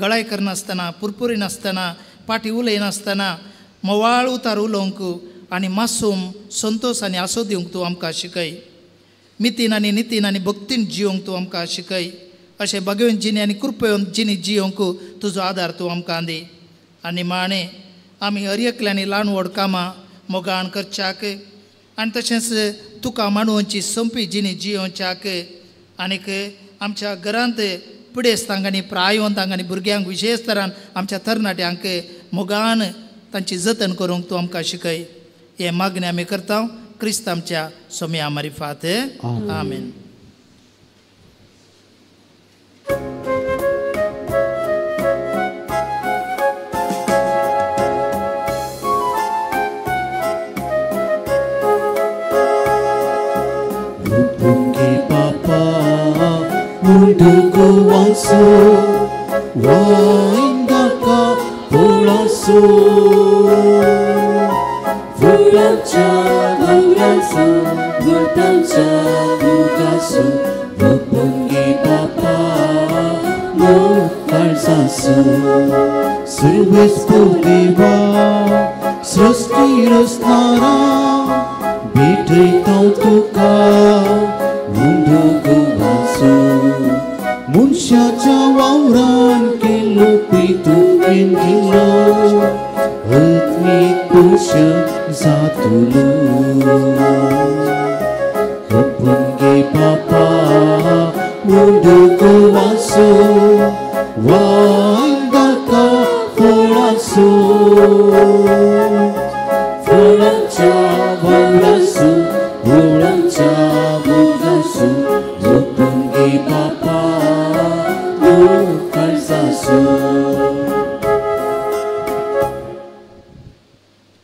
गळाय करनासतना पुरपुरी नासतना पाटी उलयनासतना मोवाळ उतार उलोवंक आनी मासूम संतोश आनी आसो दिवंक तूं आमकां शिकय मितीन आनी नितीन आनी भक्तीन जियोंक तूं आमकां शिकय अशें बागेवन जिणी आनी कृपेवन जिणी जियोंक तुजो आदार तूं आमकां दी आनी माणे आमी हर एकल्यांनी ल्हान व्हड कामां मोगान करच्याक आनी तशेंच तुका मांडवची सोंपी जिणी जियोवच्याक आनीक आमच्या घरांत पिडेस्तांक आनी प्रायवंतांक आनी भुरग्यांक विशेश तरान आमच्या तरणाट्यांक मोगान तांची जतन करूंक तूं आमकां शिकय हें मागणें आमी करता क्रिस्त आमच्या सोम्या मारिफात आमेन. Munduguwanso waindaka pulaso Vulacha vulaso vulacha vugaso Vupungi papa mukarsaso Sirvesto deva srasti rasnara Bitaitaw tuka Munduguwanso मनशाच्या वावरान केलो पितुकेन गेलो आत्मीक पोशण जातलो ओपन गे बापा मुंडुको वासो वांदाका फळासो फळाच्या वावरासो फळाच्या मोगासो ओपन गे बापा.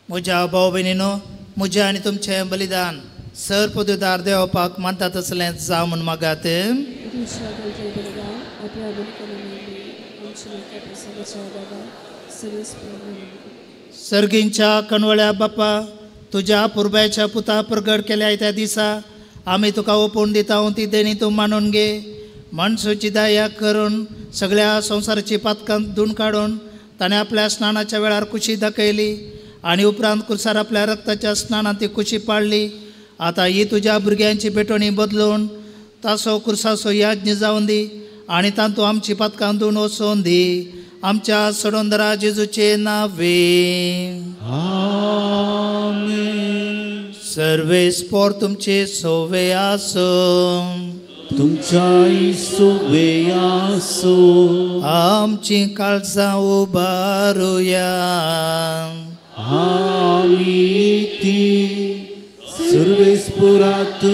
म्हज्या भाव भयणीनो म्हजें आनी तुमचें बलिदान सर पदुदार देवपाक मानता तसलें जावं म्हूण मागात. सर्गींच्या कणवळ्या बापा तुज्या पुर्ब्याच्या पुता प्रगट केल्या त्या दिसा आमी तुका ओपून दिता ती देणी तूं मानून घे. मनसूची दया करून सगळ्या संवसाराची पातकां धुवन काडून ताणें आपल्या स्नानाच्या वेळार कुशी दाखयली आनी उपरांत कुर्सार आपल्या रक्ताच्या स्नानांत ती कुशी पाडली. आतां ही तुज्या भुरग्यांची भेटवणी बदलून तासो कुर्साचो याज्ञ जावन दी आनी तातूंत आमची पातकां धुवन वचोन दी. आमच्या सोडोंदरा जेजूचे नावे आमेन. सर्वेस्पोर तुमचे सोवे आसूं तुमच्याय सोवे आसूं. आमची काळजां उबारुया आमी ती सर्वेस्पोरात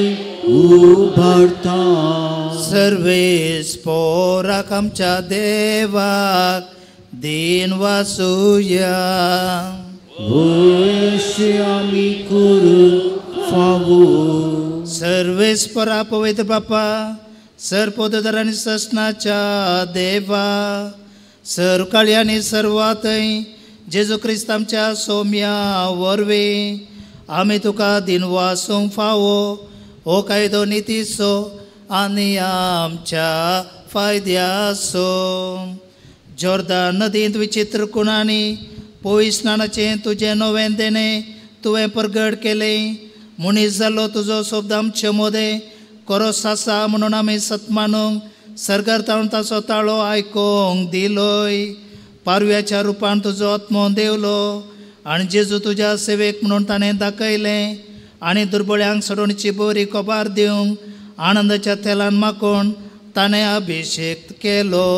उबारता. सर्वेस्पोराक आमच्या देवाक दीन वासुया. वयशे आमी करूंक फावो. सर्वेस्परा पवित्र बापा सर पोदर आनी ससनाच्या देवा सर काळी आनी सर्वातय जेजू क्रिस्त आमच्या सोम्या वरवीं आमी तुका दिनवासूंक फावो हो कायदो नितीचो आनी आमच्या फायद्याचो. जोर्दान नदींत विचित्र कुणांनी पयस स्नानाचें तुजें नवें देणें तुवें परगट केलें. मनीस जालो तुजो शब्द आमचे मोदें कोरोस आसा म्हणून आमी सतमानूंक सरकार ताणून ताचो ताळो आयकोंक दिलोय. पारव्याच्या रुपान तुजो आत्मो देवलो आनी जेजू तुज्या सेवेक म्हणून ताणें दाखयलें आनी दुर्बळ्यांक सोडोवणीची बरी खबर दिवंक आनंदाच्या तेलान माकोन ताणें अभिशेक केलो.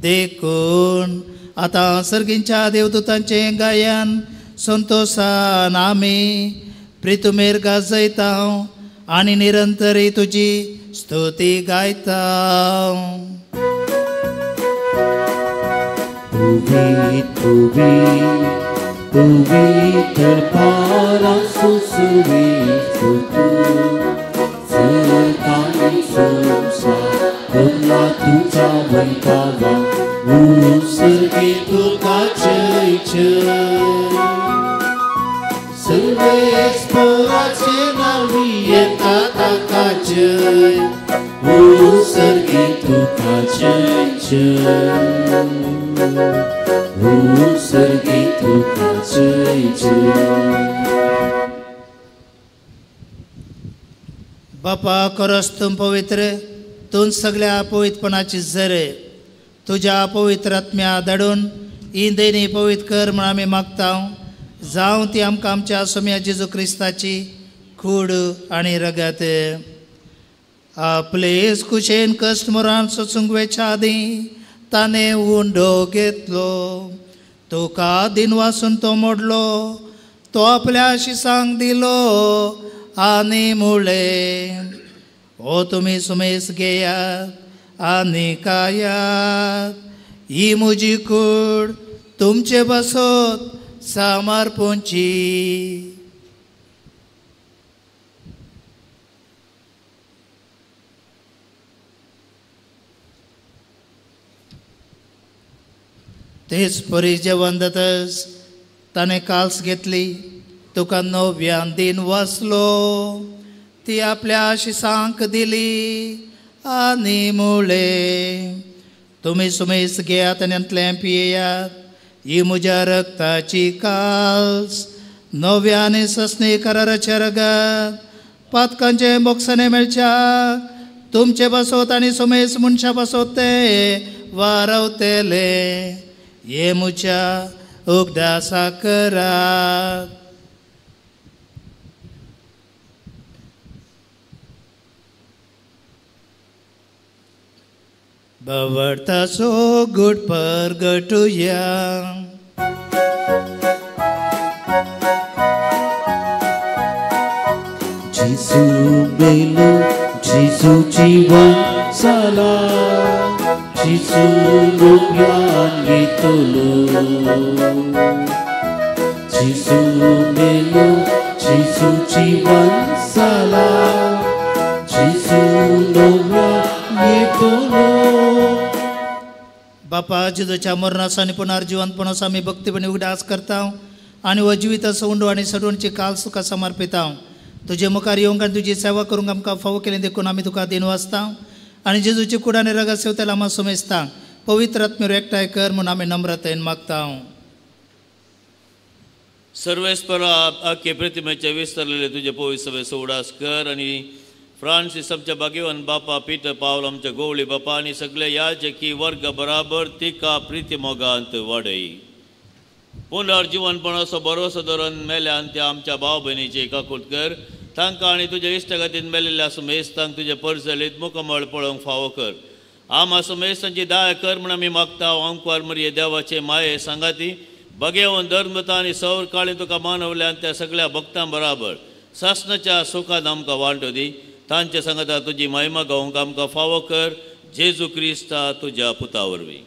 देखून आतां सर्गींच्या देवदूतांचें गायन संतोशान आमी प्रितुमेर गाजयता आनी निरंतरी तुजी स्तुती गायता. पवित्र पवित्र पारा सुसुवे स्तुतु सदा. संसार भरला तुझा वैभावा उत्सर्गे तुका जय जय सर्वेस्पराचे नावी येता ताका जय उत्सर्गे तुका जय जय उत्सर्गे तुका जय जय. बापा करस तूं पवित्र तूं सगळ्या पवित्रपणाची झरे तुज्या पवित्र आत्म्या धाडून ही देणी पवित्र कर म्हण आमी मागता. जावं ती आमकां आमच्या सोम्या जेजू क्रिस्ताची कूड आनी रगत. आपले कुशेन कश्ट मोरान सोसूंक वेच्या आदीं ताणें उंडो घेतलो तुका दिन वासून तो मोडलो तो आपल्या शिसांक दिलो आनी मुळे ओ तुमी सुमेस घेयात आनी खायात ही म्हजी कूड तुमचे बसत समर्पूंची. तेच परी जेवण जातच ताणें काल्स घेतली तुका नव्यान दिन वाचलो ती आपल्या शिसांक दिली आनी मुळे तुमी सुमेस घेयात आनी हांतलें पियेयात ही म्हज्या रक्ताची काल्स नव्या आनी ससनी कराराच्या रगत पातकांचे बोक्साने मेळच्या तुमचे बसोत आनी सुमेस मनशा बसोत ते वारवतले हे म्हज्या उगडासा करात. भवर्थाचो गुट परगटुया. जेजू मेलो जेजू जीवन जाला जेजू नव्यान येतलो जेजू मेलो जेजू जीवन जाला जेजू नव्यान येतलो. बापा जेजूच्या मरणाचो आनी पुनर्जिवंतपणाचो आमी भक्तीपणी उगडास करता आनी हो जिविताचो उंडो आनी सडवणची काल तुका समर्पिता. तुजे मुखार येवंक आनी तुजी सेवा करूंक आमकां फावो केली देखून आमी तुका दिन वाचता आनी जेजूची कूड आनी रगत सेवतेल आमकां सुमेजता. पवित्र आत्म्यार एकठांय कर म्हूण आमी नम्रतायेन मागता. सर्वेस्परा आख्खे प्रतिमेचे विस्तारलेले तुजे पवित्र सभेचो उडास कर आनी फ्रांसीस आमच्या भाग्यवान बापा पीटर पावल आमच्या गोवळी बापा आनी सगळे याजकी वर्ग बराबर तिका प्रिती मोगांत वाडय. पुनर्जिवनपणाचो भरोसो धरून मेल्यान त्या आमच्या भाव भयणीची काकूट कर तांकां आनी तुज्या इश्टागतीन मेलेल्या सुमेस्तांक तुजे परजलीत मुखमळ पळोवंक फावो कर. आमा सुमेस्तांची दया कर म्हूण आमी मागता. आंकवार मरये देवाचे माये सांगाती बगेवन धर्मता आनी सौर काळी तुका मानवल्यान त्या सगळ्या भक्तां बराबर सासनाच्या सुखान आमकां वांटो दी. तांचे सांगता तुजी महिमा गावंक आमकां फावो कर जेजू क्रिस्ता तुज्या पुता वरवीं.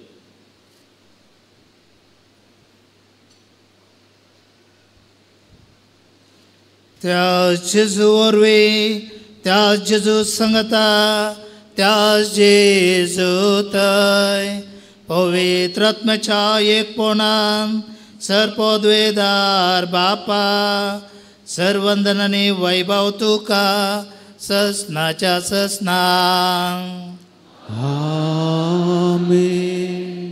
त्या जेजू वरवीं त्या जेजू सांगता त्या जेजू थंय पवित्र आत्म्याच्या एकपणान सर्पद्वेदार बापा सर्वंदन आनी वैभव तुका ससनाच्या ससना. आमेन.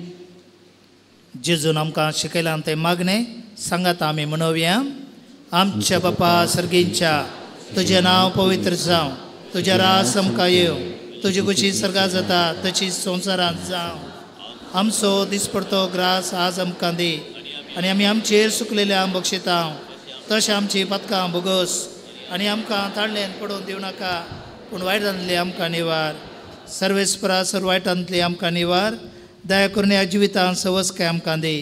जेजून आमकां शिकयलां तें मागणें सांगात आमी म्हणोवया. आमच्या बापा सर्गींच्या तुजें नांव पवित्र जावं तुजें रास आमकां येवं तुजी खुशी सर्गां जाता तशी संवसारांत जावं. आमचो दिसपडतो ग्रास आज आमकां दी आनी आमी आमचेर सुकलेल्या बक्षिता तशें आमची पातकां भोगोस आनी आमकां ताळ्ळेन पडोवन दिवं नाका पूण वायटांतली आमकां निवार. सर्वेस्परा सर्व वायटांतली आमकां निवार. दया करून ह्या जिवितांत सवस्काय आमकां दी.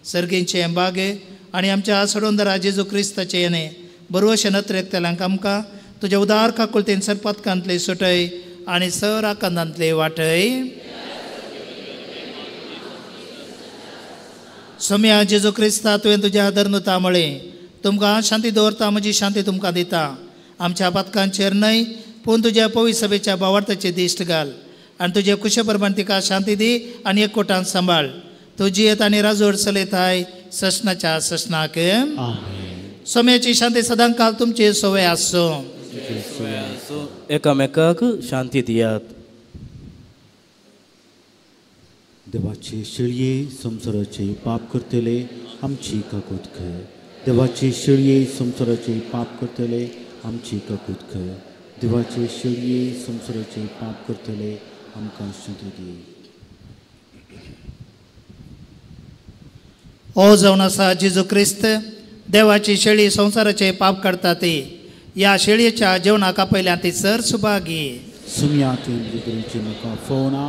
सर्गींचे बागे आनी आमच्या सडोंदरा जेजू क्रिस्ताचे येणे बरवशे नत्रेकतल्यांक आमकां तुज्या उदार काकुळतेन सरपातकांतले सुटय आनी सर आकांतांतले वाटय. सोम्या जेजू क्रिस्ता तुवें तुज्या धर्नुता म्हळें तुमकां शांती दवरता म्हजी शांती तुमकां दिता. आमच्या पातकांचेर न्हय पूण तुज्या पवित्र सभेच्या भावार्थाची दिश्ट घाल आनी तुजे कुशे प्रमाण तिका शांती दी आनी एकवटान सांबाळ. तूं जियेत आनी राजवट चलयताय ससनाच्या ससनाक. सोम्याची शांती सदांकाल तुमची सोवे आसूं. एकामेकाक शांती दियात. देवाचे शेळये संवसाराचे पाप करतले आमची काकूत कर. देवाचे शेळये संवसाराचे पाप करतले आमची काकूत कर. देवाचे शेळये संवसाराचे पाप करतले आमकां शांती दी. ओ जावन आसा जेजू क्रिस्त देवाची शेळी संवसाराचे पाप काडटा ती ह्या शेळयेच्या जेवणाक आपयल्या ती सर सुभागी. सुमया तुवें म्हाका फोवना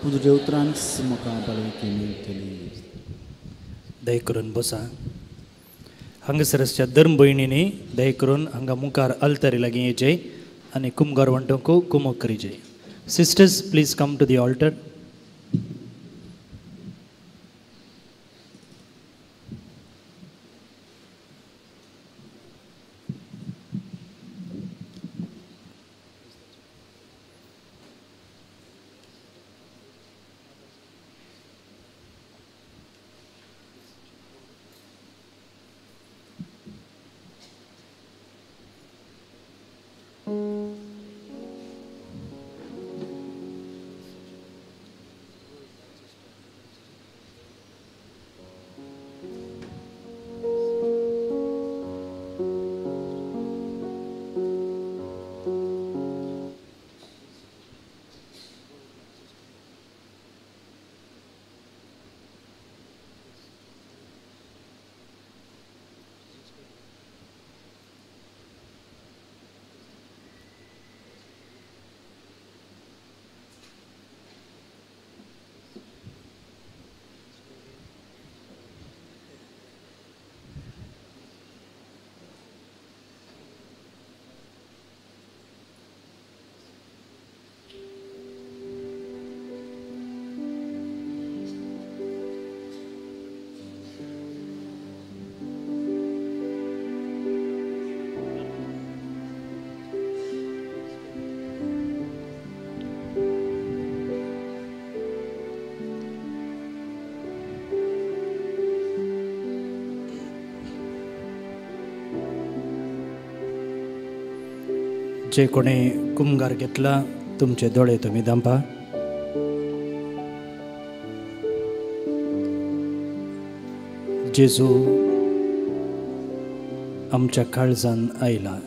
पूण तुज्या उतरान म्हाका भलायकी मेळटली. दया करून बसा. हांगासर आसच्या धर्म भयणींनी दया करून हांगा मुखार अल्तारी लागीं येचे आनी कुमगार वांटूंक कुमक करीचे. Sisters please come to the altar. जे कोणी कुमगार घेतला तुमचे दोळे तुमी दांपा. जेजू आमच्या काळजान आयला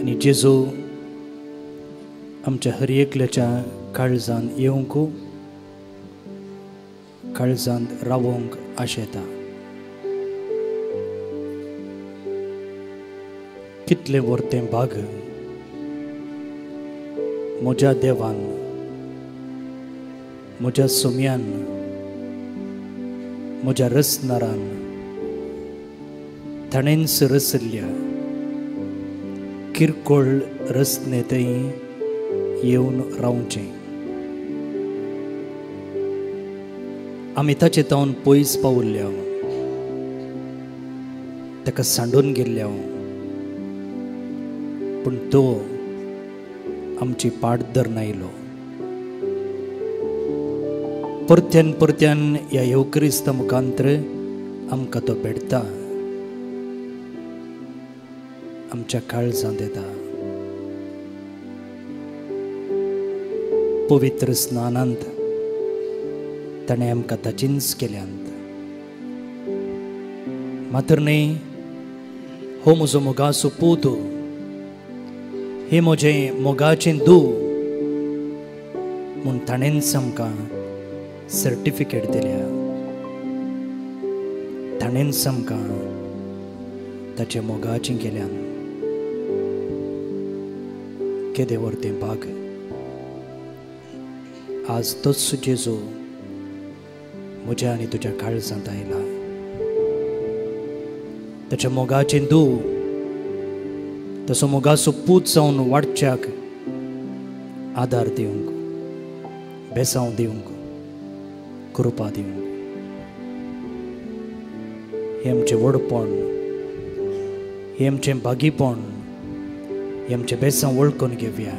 आनी जेजू आमच्या हर एकल्याच्या काळजान येवंक काळजांत रावोंक आशेता. कितलें व्हरतें भाग म्हज्या देवान म्हज्या सोम्यान म्हज्या रचणारान ताणेंच रचल्ल्या किरकोळ रचनेंतय येवन रावचें. आमी ताचे तावन पयस पावल्ल्या ताका सांडून गेल्ल्या पूण तो आमची पाट धरून आयलो. परत्यान परत्यान ह्या येवक्रिस्ता मुखांतर आमकां तो भेटता आमच्या काळजांत येता. पवित्र स्नानांत ताणें आमकां ताचींच केल्यांत. मात्र न्हय हो म्हजो मोगाचो पूत हे म्हजें मोगाचें दू म्हूण ताणेंच आमकां सर्टिफिकेट दिल्या. ताणेंच आमकां ताचें मोगाचें केल्यान. केदें व्हरतें भाग आज तोच जेजू म्हज्या आनी तुज्या काळजांत आयला. ताच्या मोगाचें दू तसो मोगाचो पूत जावन वाडच्याक आदार दिवंक बेसांव दिवंक कृपा दिवंक. हें आमचें व्हडपण हें आमचें भागीपण, हें आमचें बेसांव वळखून घेवया.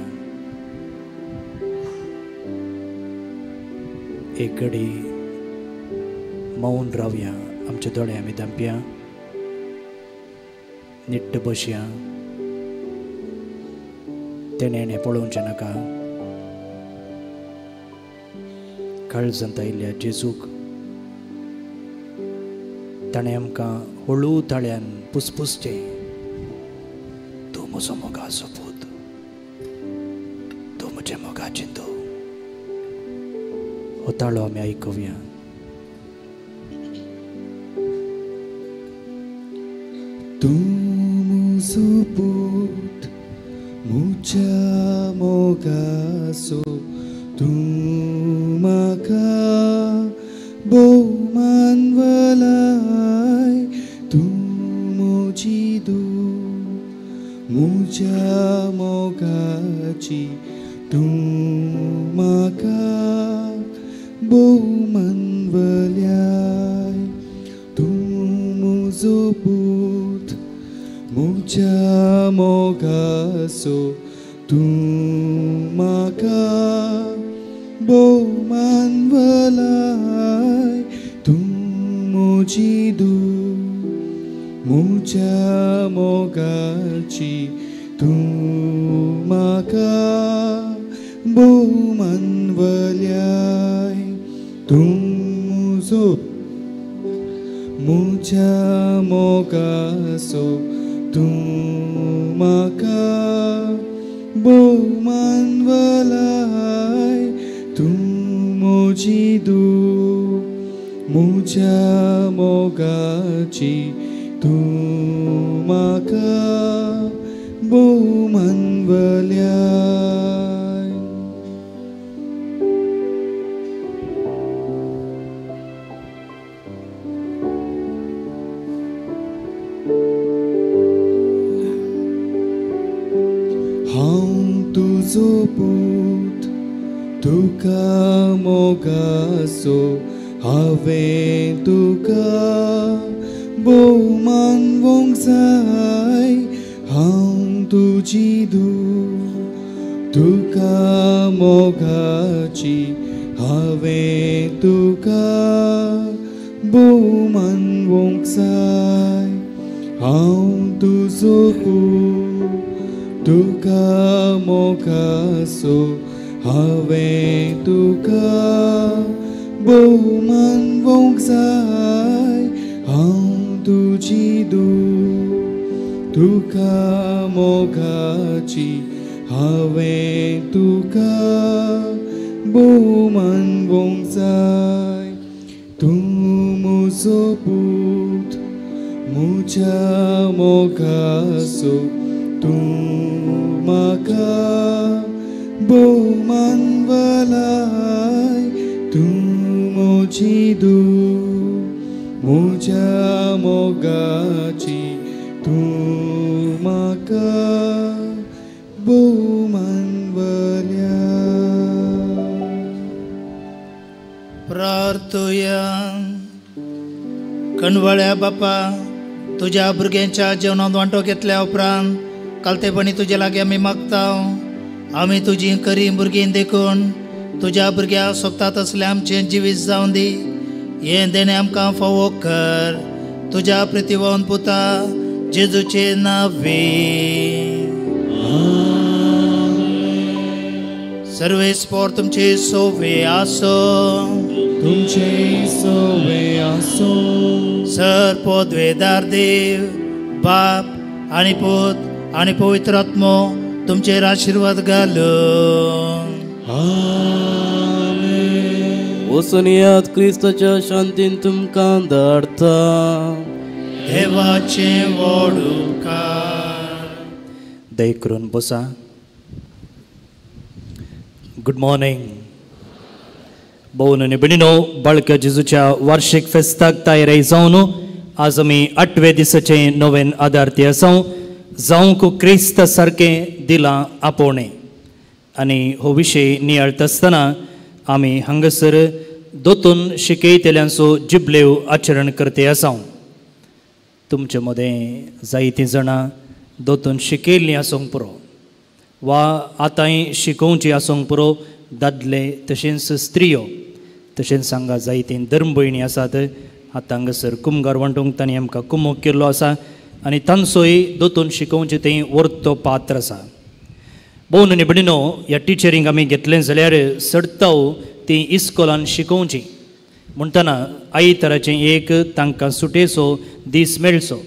एक घडी मौन रावया, आमचे दोळे आमी धांपया, निट्ट बसया, तेणें हेणें पळोवचें नाका. काळजांत आयिल्ल्या जेजूक ताणें आमकां हळू ताळ्यान पुसपुसचें, तूं म्हजो मोगाचो पूत, तूं म्हजें मोगाचें तूं. हो ताळो आमी आयकुया. तूं म्हजो पूत म्हज्या मोगाचो, तूं म्हाका भोवमान वलाय, तूं म्हजी धूव म्हज्या मोगाची, तूं म्हाका भोवमान वल्याय, तूं म्हजो पूत म्हज्या मोगाचो, तूं म्हाका भोवमान वलाय, तूं म्हजी धूव म्हज्या मोगाची, तूं म्हाका भोवमान वल्याय, तूं म्हजो म्हज्या मोगाचो, तूं म्हाका भोवमान वलाय, तूं म्हजी धूव म्हज्या मोगाची, तूं म्हाका भोवमान वल्याय. हांव तुजो पूत तुका मोगाचो, हांवें तुका भोवमान वोंक जाय, हांव तुजी धूव तुका मोगाची, हांवें तुका भोवमान वोंक जाय, हांव तुजो पूत तुका मोगाचो, हांवें तुका भोवमान वोंक जाय, हांव तुजी धूव तुका मोगाची, हांवें तुका भोवमान वोंक जाय, तूं म्हजो पूत म्हज्या मोगाचो, तूं म्हाका भोवमान वलाय, तूं म्हजी धूव म्हज्या मोगाची, तूं म्हाका भोवमान वल्याय. प्रार्थुया. कणवळ्या बापा, तुज्या भुरग्यांच्या जेवणांत वांटो घेतल्या उपरांत कालतेपणी तुजे लागीं आमी मागता, आमी तुजी करी भुरगीं देखून तुज्या भुरग्या सोबता तसलें आमचें जिवीत जावन दी. हें देणें आमकां फावो कर तुज्या प्रितीवन पुता जेजूचे नांवे. सर्वेस्पोर तुमचे सोवे आसो, तुमचे सोवे आसो. सर पदवेदार देव बाप आनी पूत आनी पवित्र आत्मो तुमचेर आशिर्वाद घालूं. वचून याद क्रिस्ताच्या शांतीन तुमकां धाडटा. देवाचें व्हड उपकार. दया करून बसा. Good morning. भोवन आनी भयणीनो, बाळक्या जेजूच्या वार्षिक फेस्ताक तयारी जावन आज आमी आठवे दिसाचें नवेन आदारती आसा. जावंक क्रिस्त सारकें दिलां आपोवणें आनी हो विशय नियाळटा आसतना आमी हांगासर दोतून शिकयतल्यांचो जिबलेव आचरण करते आसा. तुमचे मदें जायतीं जाणां दोतून शिकयल्लीं आसूंक पुरो वा आतांय शिकोवची आसूंक पुरो, दादले तशेंच स्त्रियो, तशेंच हांगा जायतीं धर्मभयणी आसात. आतां हांगासर कुमगार वांटूंक तांणी आमकां कुमोक केल्लो आसा आनी तांचोय दोतून शिकोवचें थंय वर्तो पात्र आसा. भोवन आनी भयणीनो, ह्या टिचरींक आमी घेतलें जाल्यार चडताव ती इस्कोलान शिकोवची म्हणटना आयताराचें एक तांकां सुटयेचो दीस मेळचो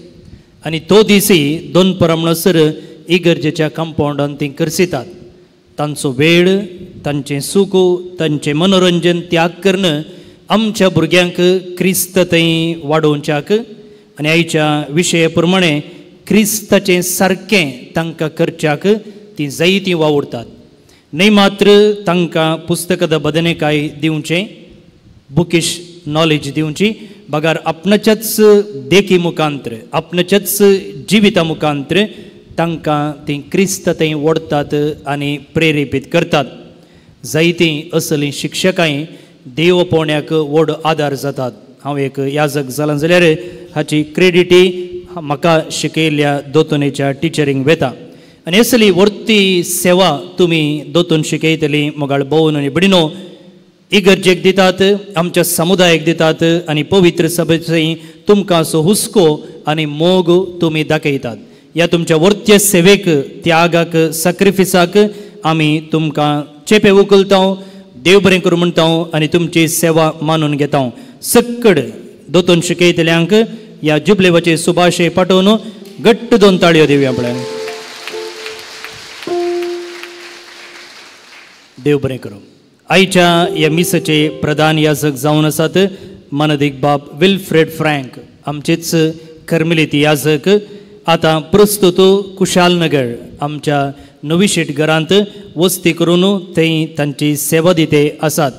आनी तो दिसूय दोनपरां म्हणसर इगर्जेच्या कंपावंडान ती करसितात. तांचो वेळ, तांचें सूख, तांचें मनोरंजन त्याग करून आमच्या भुरग्यांक क्रिस्त थंय वाडोवच्याक आनी आयच्या विशया प्रमाणे क्रिस्ताचें सारकें तांकां करच्याक ती जायतीं वावुरतात. न्हय मात्र तांकां पुस्तकां बदनेकाय दिवचें, बुकीश नॉलेज दिवची, बगार आपणाच्याच देखी मुखांत्र, आपणाच्याच जिविता मुखांत्र तांकां ती क्रिस्त थंय ओडतात आनी प्रेरेपीत करतात. जायतीं असलीं शिक्षकांय देव पोवण्याक व्हड आदार जातात. हांव एक याजक जालां जाल्यार हाची क्रेडिटी म्हाका शिकयल्ल्या दोतोनेच्या टिचरींक वेता आनी असली वर्ती सेवा तुमी दोतोन शिकयतली मोगाळ भोवन आनी भयणीनो इगर्जेक दितात, आमच्या समुदायाक दितात आनी पवित्र सभेचें तुमकां असो हुस्को आनी मोग तुमी दाखयतात. ह्या तुमच्या वर्त्य सेवेक, त्यागाक, सॅक्रिफिसाक आमी तुमकां चेपे उखलता, देव बरें करूं म्हणटा आनी तुमची सेवा मानून घेता. सक्कड दोतोन शिकयतल्यांक ह्या जुबलेवाचे सुभाशे पाठोवन घट्ट दोन ताळयो दिवया पळय. देव बरें करूं. आयच्या ह्या मिसाचे प्रधान याजक जावन आसात मानदीक बाब विल्फ्रेड फ्रँक, आमचेच कर्मेलित याजक. आतां प्रस्तुत कुशालनगर आमच्या नवीशेट घरांत वस्ती करून थंय तांची सेवा दिते आसात.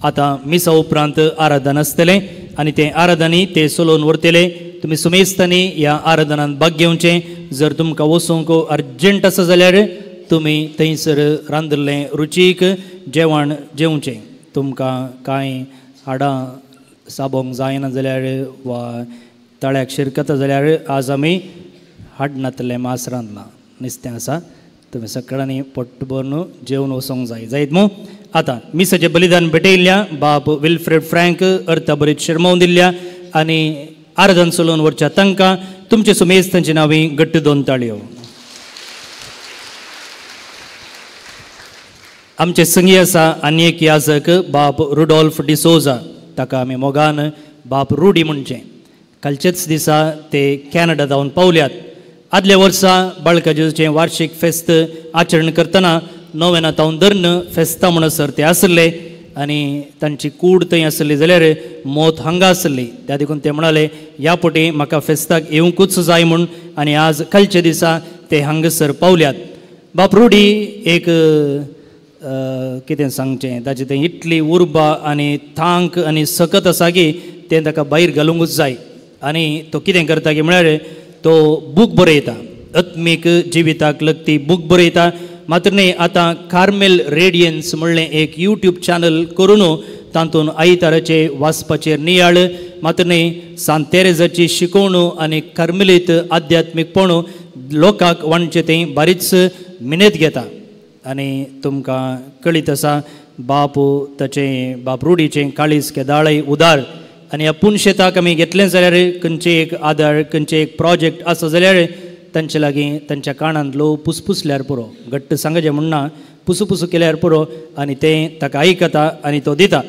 आतां मिसा उपरांत आराधन आसतलें आनी तें आराधनी ते चलोवन व्हरतले. तुमी सुमेस्तांनी ह्या आराधनांत भाग घेवचें. जर तुमकां वचूंक अर्जंट आसा जाल्यार तुमी थंयसर रांदिल्लें रुचीक जेवण जेवचें. तुमकां कांय हाडां साबोंक जायना जाल्यार वा तळ्याक शिरकता जाल्यार आज आमी हाडनातलें मांस रांदलां, नुस्तें आसा, तुमी सगळ्यांनी पोट भरून जेवन वचोंक जाय. जायत मू? आतां मिसाचें बलिदान भेटयल्ल्या बाब विल्फ्रेड फ्रँक अर्थाबरीत शिरमावन दिल्ल्या आनी आराधन चलोवन व्हरच्या तांकां तुमचे सुमेज तांची नांवी घट्ट दोन ताळयो. आमचे संगी आसा आनी एक याजक बाब रुडोल्फ डिसोजा, ताका आमी मोगान बाब रुडी म्हणचें. कालचेच दिसा ते कॅनडा जावन पावल्यात. आदल्या वर्सा बाळका जेजूचें वार्षीक फेस्त आचरण करतना नोवेना तावन धरून फेस्ता म्हणसर ते आसले आनी तांची कूड थंय आसली जाल्यार मौत हांगा आसली. त्या देखून ते म्हणाले ह्या पटी म्हाका फेस्ताक येवंकूच जाय म्हूण आनी आज कालच्या दिसा ते हांगासर पावल्यात. बाप रुडी एक कितें सांगचें, ताची थंय इतली उर्बा आनी तांक आनी सकत आसा की तें ताका भायर घालुंकूच जाय. आनी तो कितें करता की म्हळ्यार तो बूक बरयता, आत्मीक जिविताक लगती बूक बरयता. मात्र न्ही आतां कार्मेल रेडियन्स म्हणलें एक यूट्यूब चॅनल करून तातूंत आयताराचे वाचपाचेर नियाळ, मात्र न्ही सांत तेरेजाची शिकवणू आनी कार्मेलीत आध्यात्मीकपण लोकांक वांटचें थंय बारीच मिनेत घेता. आनी तुमकां कळीत आसा बाप ताचें बाप रुडीचें काळीज केदाळय उदार आनी ह्या पुनशेताक आमी घेतलें जाल्यार खंयचें एक आदार, खंयचें एक प्रोजेक्ट आसा जाल्यार तांचे लागीं तांच्या कानांत ल्हव पुसपुसल्यार पुरो, घट्ट सांगचें म्हणना, पुसुपुसू केल्यार पुरो आनी तें ताका आयकता आनी तो दिता.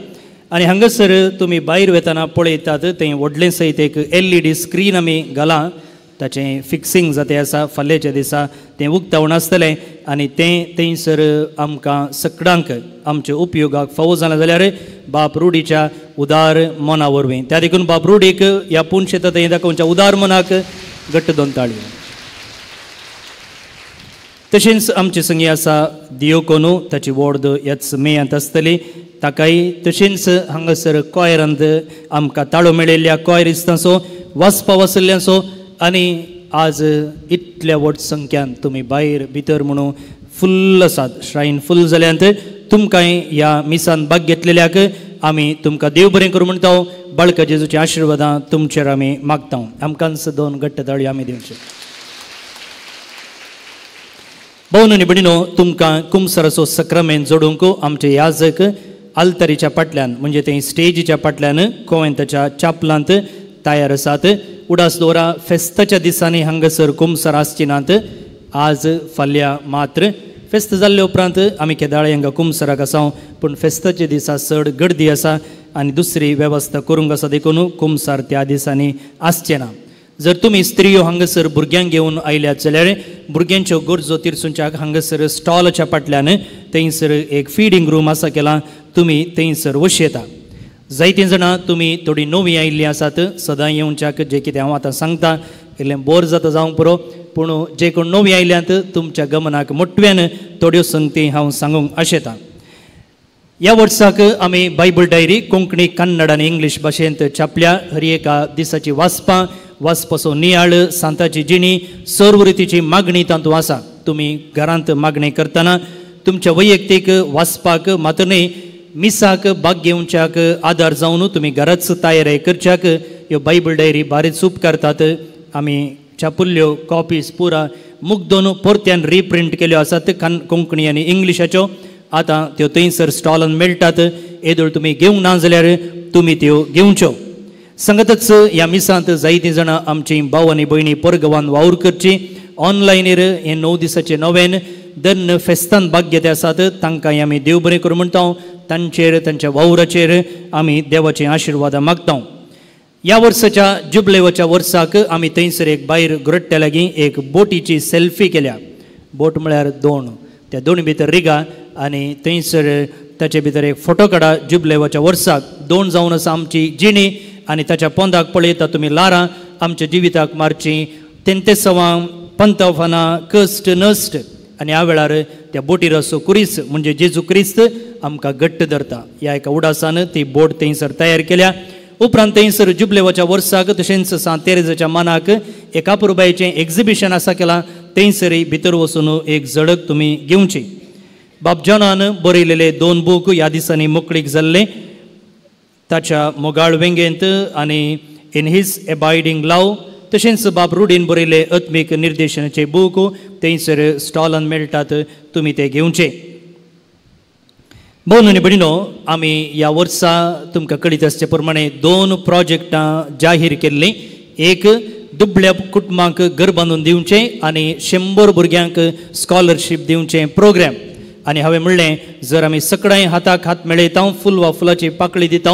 आनी हांगासर तुमी भायर वेतना पळयतात तें व्हडलें सयत एक LED screen आमी घालां, ताचें फिक्सिंग जातें आसा. फाल्याच्या दिसा तें उक्तावण आसतलें आनी तें थंयसर आमकां सगळ्यांक आमच्या उपयोगाक फावो जालें जाल्यार बाप रुडीच्या उदार मना वरवीं. त्या देखून बाप रुडीक ह्या पुनशेता थंय दाखोवच्या उदार मनाक घट्ट दोन ताळयो. तशेंच आमचे संगी आसा दियोकोनू, ताची वॉर्द ह्याच मेयांत आसतली, ताकाय तशेंच हांगासर कॉयरांत आमकां ताळो मेळिल्ल्या कॉयरिस्तांचो वाचपा वाचल्ल्यांचो आनी आज इतल्या व्हड संख्यान तुमी भायर भितर म्हणून फुल्ल आसात, श्रायन फुल जाल्यांत. तुमकांय ह्या मिसान भाग घेतलेल्याक आमी तुमकां देव बरें करूं म्हणटा. बाळका जेजूची आशिर्वादां तुमचेर आमी मागता. आमकांच दोन घट्ट ताळयो आमी दिवच्यो. भोवन आनी भयणीनो, तुमकां कुमसराचो सक्रामेंत जोडूंक आमचे याजक आल्तारीच्या फाटल्यान म्हणजे ते स्टेजीच्या फाटल्यान कोवेंताच्या चापलांत तयार आसात. उडास दवरा, फेस्ताच्या दिसांनी हांगासर कुमसर आसची नात. आज फाल्यां मात्र फेस्त जाल्ले उपरांत आमी केदाळे हांगा कुमसराक आसा, पूण फेस्ताच्या दिसा चड गर्दी आसा आनी दुसरी वेवस्था करूंक आसा, देखून कुमसार त्या दिसांनी आसचें ना. जर तुमी स्त्रियो हांगासर भुरग्यांक घेवन आयल्यात जाल्यार भुरग्यांच्यो गरजो तिरसुंच्याक हांगासर स्टॉलाच्या फाटल्यान थंयसर एक फिडींग रूम आसा केला, तुमी थंयसर वशयता. जायतीं जाणां तुमी थोडीं नवीं आयिल्लीं आसात, सदां येवच्याक जें कितें हांव आतां सांगता इल्लें बोर जाता जावंक पुरो, पूण जे कोण नवीं आयल्यात तुमच्या गमनाक मोटव्यान थोड्यो संगती हांव सांगूंक आशेतां. ह्या वर्साक आमी बायबल डायरी कोंकणी, कन्नड आनी इंग्लीश भाशेंत छापल्या. हर एका दिसाची वाचपां, वाचपाचो नियाळ, सांताची जिणी, सर्व रितीची मागणी तातूंत आसा. तुमी घरांत मागणी करतना तुमच्या वैयक्तीक वाचपाक मात्र न्हय, मिसाक भाग घेवच्याक आदार जावन तुमी घराच तयारी करच्याक ह्यो बायबल डायरी बारीच उपकारतात. आमी छापुल्ल्यो कॉपीज पुरा मुगदोन परत्यान रिप्रिंट केल्यो आसात कोंकणी आनी इंग्लिशाच्यो. आतां त्यो थंयसर स्टॉलान मेळटात. येदोळ तुमी घेवंक ना जाल्यार तुमी त्यो घेवच्यो. सांगतच ह्या मिसांत जायतीं जाणां आमची भाव आनी भयणी परगवान वावर करची. ऑनलायनीर हें 9 दिसाचें नवेन दन्न फेस्तान भाग घेते आसात, तांकां आमी देव बरें करूं म्हणटा. तांचेर तांच्या वावराचेर आमी देवाचे आशिर्वादां मागता. ह्या वर्साच्या जुबलेवाच्या वर्साक आमी थंयसर एक भायर गोरट्ट्या लागीं एक बोटीची सेल्फी केल्या. बोट म्हळ्यार दोण, त्या दोणी भितर रिगा आनी थंयसर ताचे भितर एक फोटो काडा. जुबलेवाच्या वर्साक दोन जावन आसा आमची जिणी आनी ताच्या पोंदाक पळयता तुमी लारां आमच्या जिविताक मारची तेंतेसवां पंतफानां कश्ट नश्ट. आनी ह्या वेळार त्या बोटीर असो कुरीस म्हणजे जेजू क्रिस्त आमकां घट्ट धरता. ह्या एका उडासान ती बोट थंयसर तयार केल्या. उपरांत थंयसर जुबलेवाच्या वर्साक तशेंच सांत तेरेजाच्या मानाक एका पुरबायचें एक्झिबिशन आसा केलां. थंयसरय भितर वचून एक झडक तुमी घेवची. बाब जॉनान बरयलेले 2 बूक ह्या दिसांनी मोकळीक जाल्ले, ताच्या मोगाळ वेंगेंत आनी इन his एबायडींग लव. तशेंच बाब रुडीन बरयले आत्मीक निर्देशनाचे बूक थंयसर स्टॉलान मेळटात, तुमी ते घेवचे. भोवन आनी भयणीनो, आमी ह्या वर्सा तुमकां कळीत आसचे प्रमाणे 2 प्रोजेक्टां जाहीर केल्लीं. एक दुबळ्या कुटुंबांक घर बांदून दिवचें आनी 100 भुरग्यांक स्कॉलरशीप दिवचें प्रोग्राम. आनी हांवें म्हणलें जर आमी सगळ्यांय हाताक हात मेळयता, फूल वा फुलाची पाकळी दिता,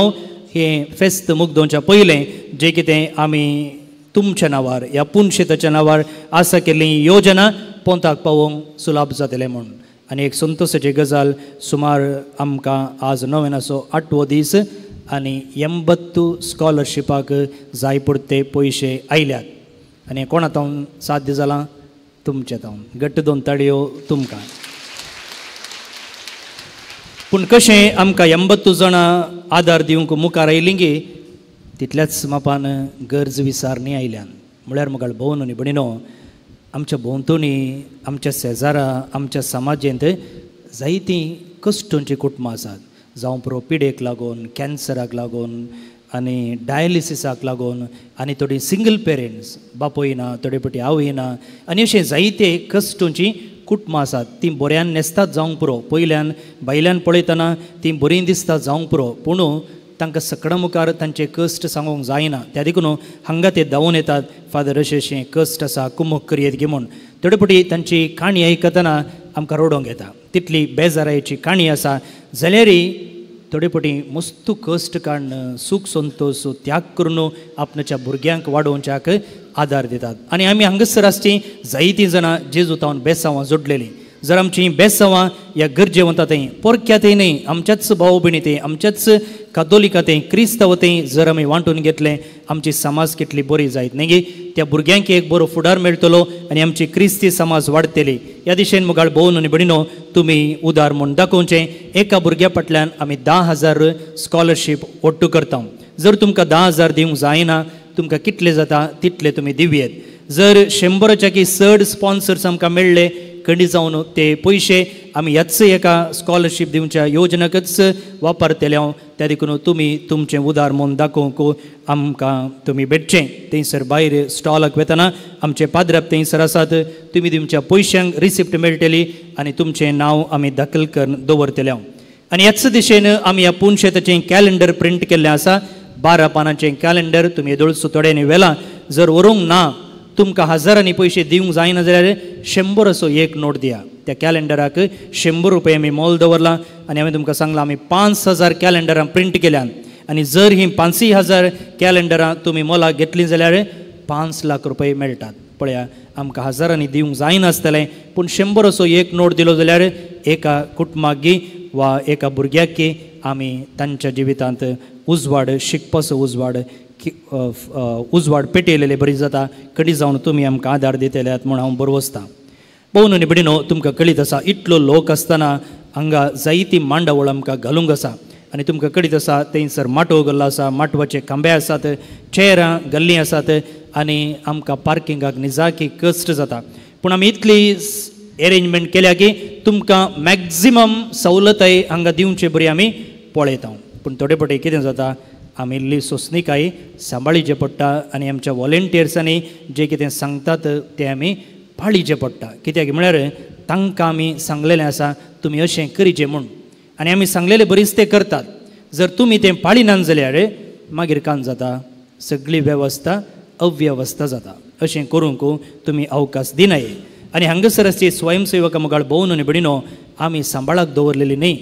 हें फेस्त मुगदोवच्या पयलें जें कितें आमी तुमच्या नांवार ह्या पुनशेताच्या नांवार आसा केल्ली योजना पोंताक पावोवंक सुलाभ जातलें म्हूण. आनी एक संतोशाची गजाल, सुमार आमकां आज नवेनाचो 8वो दीस आनी 80 स्कॉलरशिपाक जाय पुरते पयशे आयल्यात. आनी कोणा तावन साध्य जालां? तुमचे तावन. घट्ट 2 ताळयो तुमकां. पूण कशें आमकां 80 जाणां आदार दिवंक मुखार आयलीं गी तितल्याच मापान गरज विसारणी आयल्यान. म्हळ्यार मुखार भोवन आनी भयणीनो, आमच्या भोंवतणी, आमच्या शेजारा, आमच्या समाजेंत जायतीं कश्टांचीं कुटुंबां आसात. जावं पुरो पिडेक लागून, कॅन्सराक लागून आनी डायलिसिसाक लागून, आनी थोडीं सिंगल पेरंट्स, बापूय ना, थोडे फावटी आवय ना, आनी अशें जायते कश्टांचीं कुटुंबां आसात. तीं बऱ्यान न्हेसतात जावंक पुरो, पयल्यान भायल्यान पळयतना तीं बरीं दिसतात जावंक पुरो, पूण तांकां सगळ्यां मुखार तांचे कश्ट सांगूंक जायना. त्या देखून हांगा ते धांवून येतात, फादर अशें अशें कश्ट आसा, कुमक करयेत गे म्हूण. थोडे फावटी तांची काणी आयकतना आमकां रडोवंक येता, तितली बेजारायेची काणी आसा. जाल्यारय थोडे फावटी मस्तू कश्ट काडून सूख संतोश त्याग करून आपणाच्या भुरग्यांक वाडोवच्याक आदार दितात. आनी आमी हांगासर आसचीं जायतीं जाणां जेजू तावन बेसांवां जोडलेलीं. जर आमची बेसांवां ह्या गरजेवंता थंय, पोरक्या थंय न्हय, आमच्याच भाव भयणी थंय, आमच्याच कातोलिका थंय, क्रिस्तांव थंय जर आमी वांटून घेतलें, आमची समाज कितली बरी जायत न्ही गे. त्या भुरग्यांक एक बरो फुडार मेळटलो आनी आमची क्रिस्ती समाज वाडटली. ह्या दिशेन मुखार भोवन आनी भयणीनो तुमी उदार म्हूण दाखोवचें. एका भुरग्या फाटल्यान आमी 10,000 स्कॉलरशीप ओट्टू करता. जर तुमकां 10,000 दिवंक जायना, तुमकां कितले जाता तितले तुमी दिवयेत. जर 100 की चड स्पॉन्सर्स आमकां मेळ्ळे, कंडी जावन ते पयशे आमी ह्याच एका स्कॉलरशीप दिवच्या योजनाकच वापरतले हांव. त्या देखून तुमी तुमचें उदार मन दाखोवंक आमकां तुमी भेटचें. थंयसर भायर स्टॉलाक वेतना आमचे पाद्राप थंयसर आसात, तुमी तुमच्या पयशांक रिसिप्ट मेळटली आनी तुमचें नांव आमी दाखल करून दवरतले हांव. आनी ह्याच दिशेन आमी ह्या पुनशेताचें कॅलेंडर प्रिंट केल्लें आसा, 12 पानांचें कॅलेंडर तुमी येदोळचो थोड्यांनी व्हेलां. जर व्हरूंक ना तुमकां हजारांनी पयशे दिवंक जायना जाल्यार 100 असो एक नोट दिया. त्या कॅलेंडराक 100 रुपये आमी मोल दवरलां आनी हांवें तुमकां सांगलां आमी 5000 कॅलेंडरां प्रिंट केल्यान आनी जर हीं 5000 कॅलेंडरां तुमी मोलाक घेतलीं जाल्यार 5 लाख रुपये मेळटात. पळया आमकां हजारांनी दिवंक जायनासतलें पूण 100 असो एक नोट दिलो जाल्यार एका कुटुंबाक वा एका भुरग्याक आमी तांच्या जिवितांत उजवाड शिकपाचो उजवाड उजवाड पेटयलेले बरी जाता. कडी जावन तुमी आमकां आदार दितल्यात म्हूण हांव बरवसतां. भोवन आनी भयणीनो तुमकां कळीत आसा इतलो लोक आसतना हांगा जायती मांडावळ आमकां घालूंक आसा आनी तुमकां कळीत आसा थंयसर माटोव घाल्लो आसा, माटवाचे खांबे आसात, चेरां घाल्लीं आसात आनी आमकां पार्किंगाक निजाकी कश्ट जाता. पूण आमी इतली एरेंजमेंट केल्या की तुमकां मॅक्झिमम सवलताय हांगा दिवचे बरी आमी पळयता. पूण थोडे फावटी कितें जाता आमी इल्ली सोंसणीकाय सांबाळीचें पडटा आनी आमच्या वॉलेंटियर्सांनी जें कितें सांगतात तें आमी पाळीचें पडटा. कित्याक म्हळ्यार तांकां आमी सांगलेलें आसा तुमी अशें करीचें म्हूण आनी आमी सांगलेले बरीच ते करतात. जर तुमी तें पाळिनात जाल्यार मागीर कान जाता सगळी वेवस्था अव्यवस्था जाता. अशें करूंक तुमी अवकाश दिनाय. आनी हांगासर आसची स्वयंसेवकां मुखार भोवन आनी भयणीनो आमी सांबाळाक दवरलेली न्ही.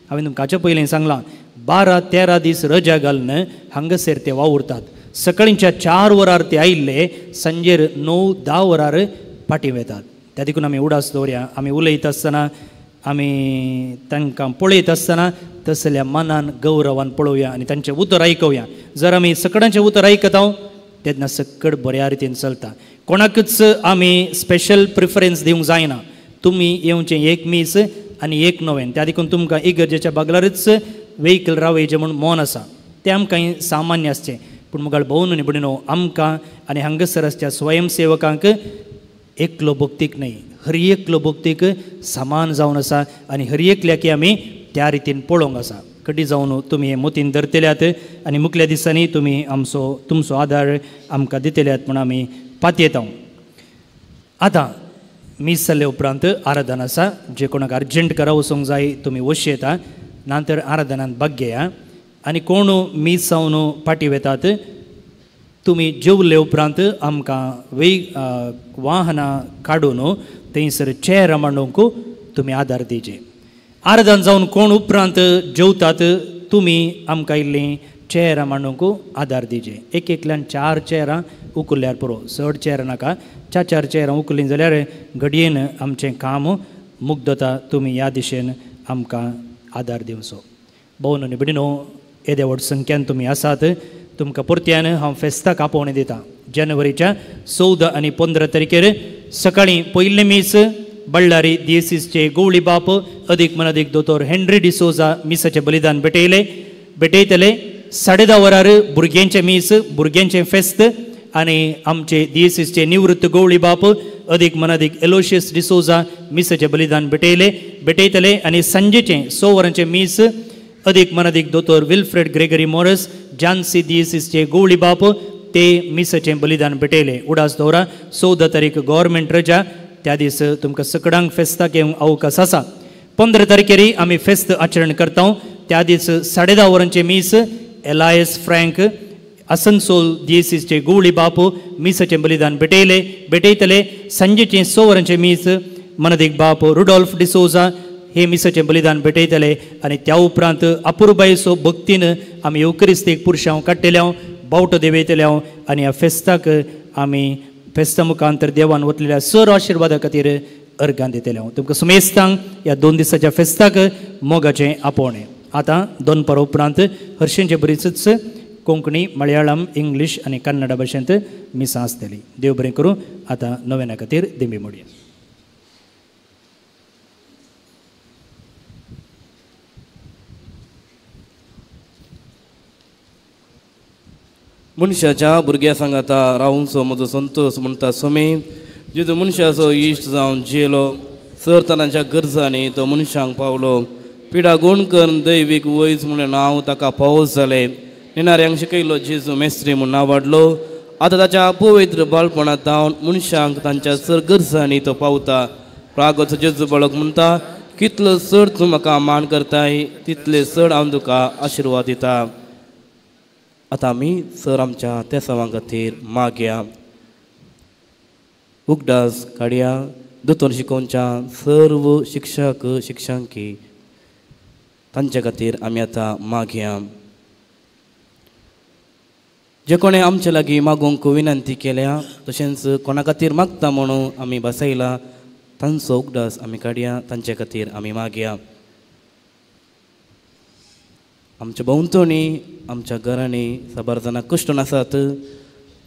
हांवें तुमकां हाचे पयलीं सांगलां 12-13 दीस रजा घालून हांगासर ते वावुरतात. सकाळींच्या 4 वरार ते आयिल्ले सांजेर 9-10 वरार फाटीं वेतात. त्या देखून आमी उडास दवरया. आमी उलयता आसतना आमी तांकां पळयता आसतना तसल्या मनान गौरवान पळोवया आनी तांचें उतर आयकुया. जर आमी सकडांचें उतर आयकता तेन्ना सकड बऱ्या रितीन चलता. कोणाकच आमी स्पेशल प्रिफरन्स दिवंक जायना. तुमी येवचें एक मीस आनी एक नोवेन, त्या देखून तुमकां इगर्जेच्या बागलारच वेहिकल रावयचें म्हूण मन आसा तें आमकां सामान्य आसचें. पूण मुखार भोवन आनी भयणीनो आमकां आनी हांगासर आसच्या स्वयंसेवकांक एकलो भक्तीक न्हय हर एकलो भक्तीक समान जावन आसा आनी हर एकल्याकी आमी त्या रितीन पळोवंक आसा. कडी जावन तुमी हें मोतीन धरतल्यात आनी मुखल्या दिसांनी तुमी आमचो तुमचो आदार आमकां दितल्यात म्हूण आमी पातयेता. आतां मीस जाल्ले उपरांत आराधन आसा. जे कोणाक अर्जंट घरा वचूंक जाय तुमी वशी येता, ना तर आराधनांत भाग घेया. आनी कोण मीस जावन फाटीं वेतात तुमी जेवले उपरांत आमकां वाहनां काडून थंयसर चेरां मांडूंक तुमी आदार दिवचे. आराधन जावन कोण उपरांत जेवतात तुमी आमकां इल्लीं चेरां मांडूंक आदार दिवचे. एक एकल्यान 4 चेरां उखल्ल्यार पुरो, चड चेरां नाका. 4-4 चेरां उखल्लीं जाल्यार घडयेन आमचें काम मुग्दता. तुमी ह्या दिशेन आमकां आदार दिवचो. भोवन आनी भयणीनो येदे व्हड संख्यान तुमी आसात. तुमकां परत्यान हांव फेस्ताक आपोवणें दितां. जानेवारीच्या 14 आनी 15 तारखेर सकाळीं पयलें मीस बल्लारी दियेसीसचे गोवळी बाप अदीक मनादीक दोतोर हेनरी डिसोजा मिसाचें बलिदान भेटयतले. 10:30 वरार भुरग्यांचें मीस, भुरग्यांचें फेस्त आनी आमचे दियेसीसचे निवृत्त गोवळी बाप अदीक मनादीक एलोशियस डिसोजा मिसाचें बलिदान भेटयतले. आनी सांजेचें 6 वरांचें मीस अदीक मनादीक दोतोर विल्फ्रेड ग्रेगरी मोरस जानसी दियेसीसचे गोवळी बाप ते मिसाचें बलिदान भेटयले. उडास दवरा 14 तारीख गव्हर्मेंट रजा, त्या दीस तुमकां सकडांक फेस्ताक येवंक अवकाश आसा. 15 तारखेर आमी फेस्त आचरण करता. त्या दीस 10:30 वरांचें मीस एलायस फ्रँक आसनसोल दियेसीसचे गोवळी बाप मिसाचें बलिदान भेटयतले. सांजेचें 6 वरांचें मीस मनदीक बाप रुडॉल्फ डिसोजा हे मिसाचें बलिदान भेटयतले. आनी त्या उपरांत अपुरबायेचो भक्तीन आमी येवक्रिस्तीक पुरशांव काडटले, बावटो देवयतले आनी ह्या फेस्ताक आमी फेस्ता मुखांतर देवान वतलेल्या सर आशिर्वादा खातीर अर्गां दितले. तुमकां सुमेस्तांक ह्या 2 दिसाच्या फेस्ताक मोगाचें आपोवणें. आतां दोनपार उपरांत हरशींचे बरीच कोंकणी, मलयाळम, इंग्लीश आनी कन्नडा भाशेंत मिसां आसतली. देव बरें करूं. आतां नव्याना खातीर दिंबी मोडया. मनशाच्या भुरग्या सांगाता रावूंचो म्हजो संतोस म्हणटा सोमे, जेजू मनशाचो इश्ट जावन जियेलो, सर तांच्या गरजांनी तो मनशांक पावलो. पिडा गुण करून दैवीक वैज म्हणून नांव ताका पावस जालें. नेणाऱ्यांक शिकयलो जेजू मेस्त्री म्हूण नांव वाडलो. आतां ताच्या पवित्र बाळपणांत धांवन मनशांक तांच्या सर गरजांनी तो पावता. प्रागचो जेजू बाळक म्हणटा, कितलो चड तूं म्हाका मान करताय तितले चड हांव तुका आशिर्वाद दिता. आतां आमी सर आमच्या तेसांवां खातीर मागया. उगडास काडया दोतोर शिकोवच्या सर्व शिक्षक शिक्षांकी तांचे खातीर आमी आतां मागया. जे कोणें आमचे लागीं मागूंक विनंती केल्या तशेंच कोणा खातीर मागता म्हणून आमी बसयला तांचो उगडास आमी काडया, तांचे खातीर आमी मागया. आमच्या भोंवतणी आमच्या घरांनी साबार जाणां कश्ट आसात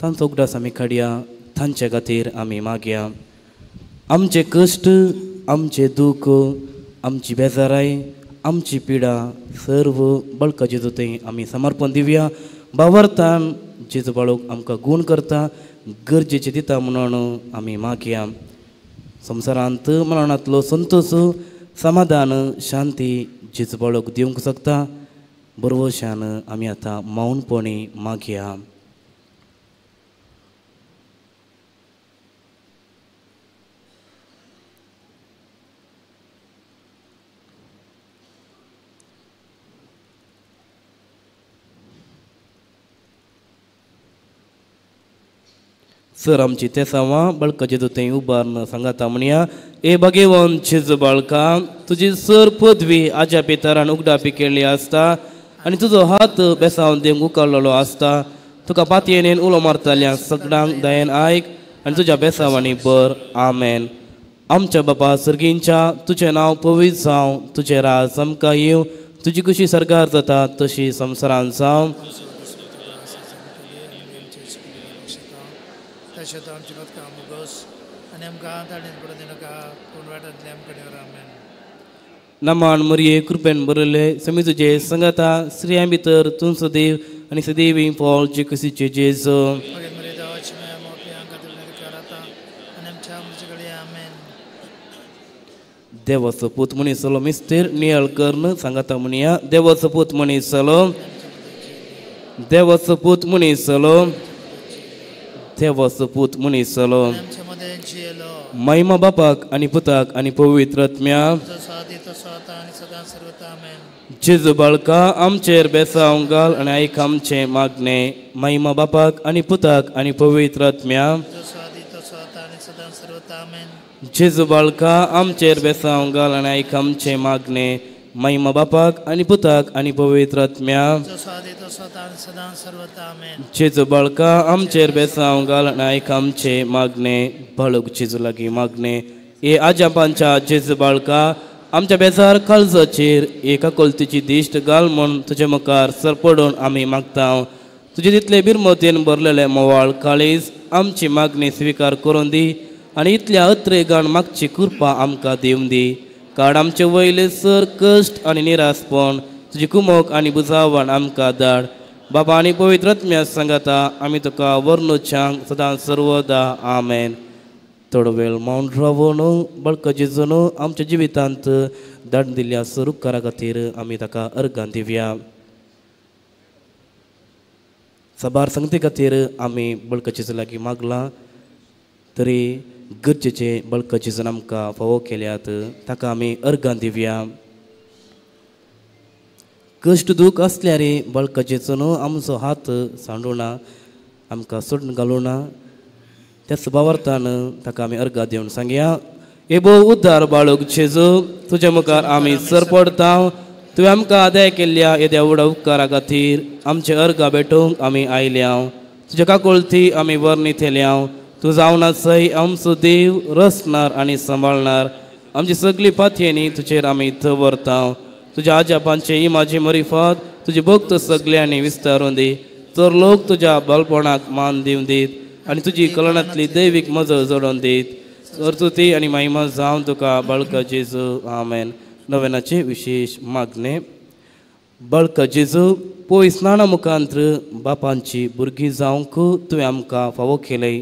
तांचो उगडास आमी काडया, तांचे खातीर आमी मागया. आमचे कश्ट, आमचे दूख, आमची बेजाराय, आमची पिडा सर्व बळका जेजू थंय आमी समर्पण दिवया. बावरतान जेजू बाळक आमकां गूण करता, गरजेचे दिता म्हणून आमी मागया. संवसारांत मरणांतलो संतोश, समाधान, शांती जेजू बाळक दिवंक शकता. बरवशान आमी आतां मौनपणी मागया. सर आमची तेसांवां बळका जेजू थंय उबारून सांगाता म्हणया, ए भगेवन जेजू बाळका, तुजी सर पदवी आज्या पितरान उगडापी केल्ली आसता आनी तुजो हात बेसावन देवंक उखल्लेलो आसता. तुका पातयेन उलो मारताल्या सगळ्यांक दयेन आयक आनी तुज्या बेसावांनी बर. आमेन. आमच्या बापा सर्गींच्या, तुजें नांव पवित्र जावं, तुजें राज आमकां येवं, तुजी कशी सरकार जाता तशी संवसारान जावं. तशें आमची पदकां मुगोस आनी आमकां ताणें पडून दिनाका पूण वाटांतले आमकां आमेन. नमान मरिये, कृपेन बरयले समी तुजे संगता, स्त्रियां भितर तूं सदैव आनी सदैवी फॉल जे कशीचे जेजू. देवाचो पूत मनीस जालो मिस्तेर नियाळ करून सांगाता म्हणया, देवाचो पूत मनीस जालो, देवाचो पूत मनीस जालो, देवाचो पूत मनीस जालो. महिमा बापाक आनी पुताक आनी पवित्र आत्म्या. जेजू बाळका आमचेर बेसांव घाल आनी आयक आमचें मागणें. महिमा बापाक आनी पुताक आनी पवित्र आत्म्या. जेजू बाळका आमचेर बेसांव घाल आनी आयक आमचें मागणें. महिमा बापाक आनी पुताक आनी पवित्र आत्म्या. जेजू बाळका आमचेर बेसांव घाल आनी आयक आमचें मागणें. बाळक जेजू लागीं मागणें. हे आज्यापांच्या जेजू बाळका, आमच्या बेजार काळजाचेर एका कोलतीची दिश्ट घाल म्हूण तुजे मुखार सरपडून आमी मागता. तुजे तितले बिरमतीन भरलेले मोवाळ काळीज आमची मागणी स्विकार करून दी आनी इतल्या अत्रेगान मागची कृपा आमकां दिवन दी. काड आमचे वयले सर कश्ट आनी निरासपण, तुजी कुमोक आनी बुजावण आमकां धाड. बाबा आनी पवित्र आत्म्या सांगाता आमी तुका वर्णुच्यांक सदां सर्वदा. आमेन. थोडो वेळ मौन रावून बळका जेजून आमच्या जिवितांत धाडून दिल्ल्या सर उपकारा खातीर आमी ताका अर्गां दिवया. साबार संगती खातीर आमी बळका जेजू लागीं मागलां तरी गरजेचे बळका जेजून आमकां फावो केल्यात ताका आमी अर्गां दिवया. कश्ट दूख आसल्यार बळका जेजून आमचो हात सांडुना, आमकां सोडून घालुना. त्या सुबावर्थान ताका आमी अर्गां दिवन सांगया, हे भोव उद्धार बाळक जेजू, तुज्या मुखार आमी सरपडता. तुवें आमकां आदाय केल्ल्या येद्या व्हडा उपकारा खातीर आमचे अर्गां भेटोवंक आमी आयल्या. तुज्या काकुळती आमी वर्णितल्या. तूं जावन आसय आमचो देव, रचणार आनी सांबाळणार. आमची सगळी पातयेनी तुजेर आमी दवरता. तुज्या आज्यापांचे इमाजी मरिफात तुजी भक्त सगल्यांनी विस्तारून दी, तर लोक तुज्या बालपणाक मान दिवन दीत आनी तुजी कलनांतली दैवीक मजल जोडून दीत. स्तुती आनी महिमा जावन तुका बाळका जेजू. आमेन. नवेनाचे विशेश मागणें. बाळका जेजू, पयस स्नाना मुखांत्र बापांची भुरगीं जावंक तुवें आमकां फावो केलय.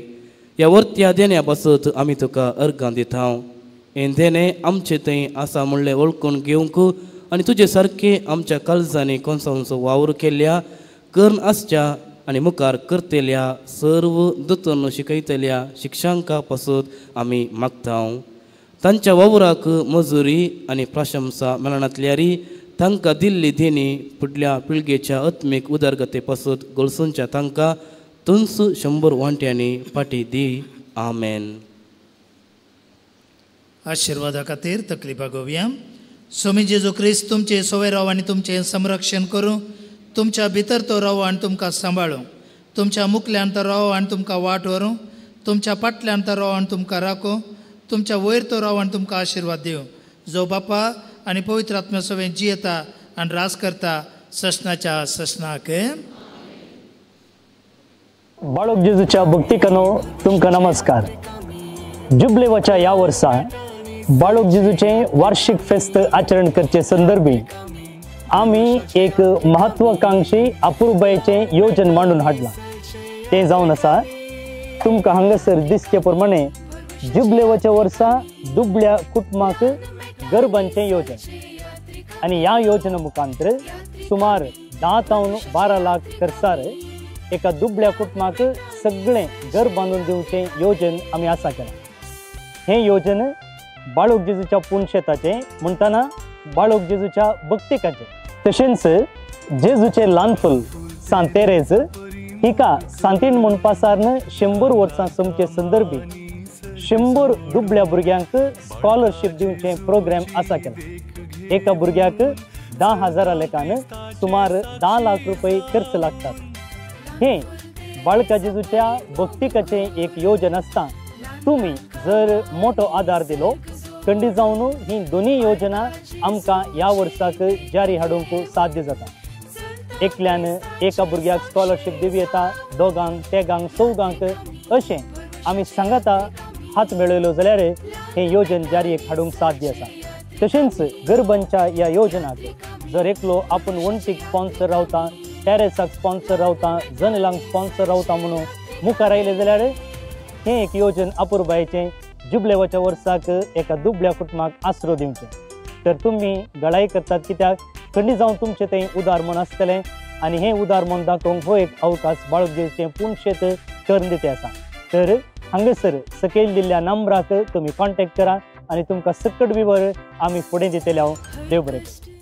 ह्या वर्त्या देण्या पासत आमी तुका अर्गां दिता. हें देणें आमचे थंय आसा म्हणलें वळखून घेवंक आनी तुजे सारकें आमच्या काळजांनी कोनसांचो वावर केल्ल्या करून आसच्या आनी मुखार करतल्या सर्व दोतोन शिकयतल्या शिक्षकां पासत आमी मागता. तांच्या वावराक मजुरी आनी प्रशंसा मेळनातल्यारी तांकां दिल्ली देणी फुडल्या पिळगेच्या आत्मीक उदरगते पासत गळसूनच्या तांकां तुंच 100 वांट्यांनी फाटी दी. आमेन. आशिर्वादा खातीर तकलीफा घेवया. स्वामी जेजू क्रिस्त तुमचे सोवे राव आनी तुमचें संरक्षण करूं. तुमच्या भितर तो राव आनी तुमकां सांबाळूं. तुमच्या मुखल्यान तो राव आनी तुमकां वाट व्हरूं. तुमच्या फाटल्यान तो राव आनी तुमकां राखूं. तुमच्या वयर तो राव आनी तुमकां आशिर्वाद दिवं. जो बापा आनी पवित्र आत्म्या सवें जियेता आनी रास करता ससनाच्या ससनाक. बाळक जेजूच्या भक्तिकानो तुमकां नमस्कार. जुबलेवाच्या ह्या वर्सा बाळक जेजूचें वार्षिक फेस्त आचरण करचे संदर्भी आमी एक महत्वाकांक्षी अपुरबायेचें योजन मांडून हाडलां. तें जावन आसा तुमकां हांगासर दिसचे प्रमाणे जुबलेवाच्या वर्सा दुबळ्या कुटुंबाक गरबांचें योजन आनी ह्या योजना मुखांतर सुमार 10 तावन 12 लाख खर्चार एका दुबळ्या कुटुंबाक सगळें घर बांदून दिवचें योजन आमी आसा केलां. हें योजन बाळक जेजूच्या पुनशेताचें म्हणटना बाळक जेजूच्या भक्तिकाचें तशेंच जेजूचें ल्हान फूल सांत तेरेज हिका सांतीन म्हूण पासारन 100 वर्सां सोमचे संदर्भी 100 दुबळ्या भुरग्यांक स्कॉलरशीप दिवचें प्रोग्राम आसा केला. एका भुरग्याक 10,000 लेखान सुमार 10 लाख रुपये खर्च लागतात. हें बाळका जेजूच्या भक्तिकाचें एक योजन आसता. तुमी जर मोठो आदार दिलो खंडीत जावन ही दोनूय योजना आमकां ह्या वर्साक जारी हाडूंक साध्य जाता. एकल्यान एका भुरग्याक स्कॉलरशीप दिवं येता, दोगांक, तेगांक, चौगांक अशें आमी सांगाता हात मेळयलो जाल्यार हें योजन जारी हाडूंक साध्य आसा. तशेंच गरबांच्या ह्या योजनाक जर एकलो आपूण वण्टीक स्पॉन्सर रावता, टॅरेसाक स्पॉन्सर रावता, जनेलांक स्पॉन्सर रावता म्हणून मुखार आयलें जाल्यार हें एक योजन अपुरबायेचें जुबलेवाच्या वर्साक एका दुबळ्या कुटुंबाक आसरो दिवचें. तर तुमी गळाई करतात कित्याक खंडीत जावन तुमचें तें उदार मन आसतलें आनी हें उदार मन दाखोवंक हो एक अवकाश बाळक जेजूचें पुनशेत करून दिते आसा. तर हांगासर सकयल दिल्ल्या नंबराक तुमी कॉन्टेक्ट करा आनी तुमकां सकट विवर आमी फुडें दितले. हांव देव बरें करूं.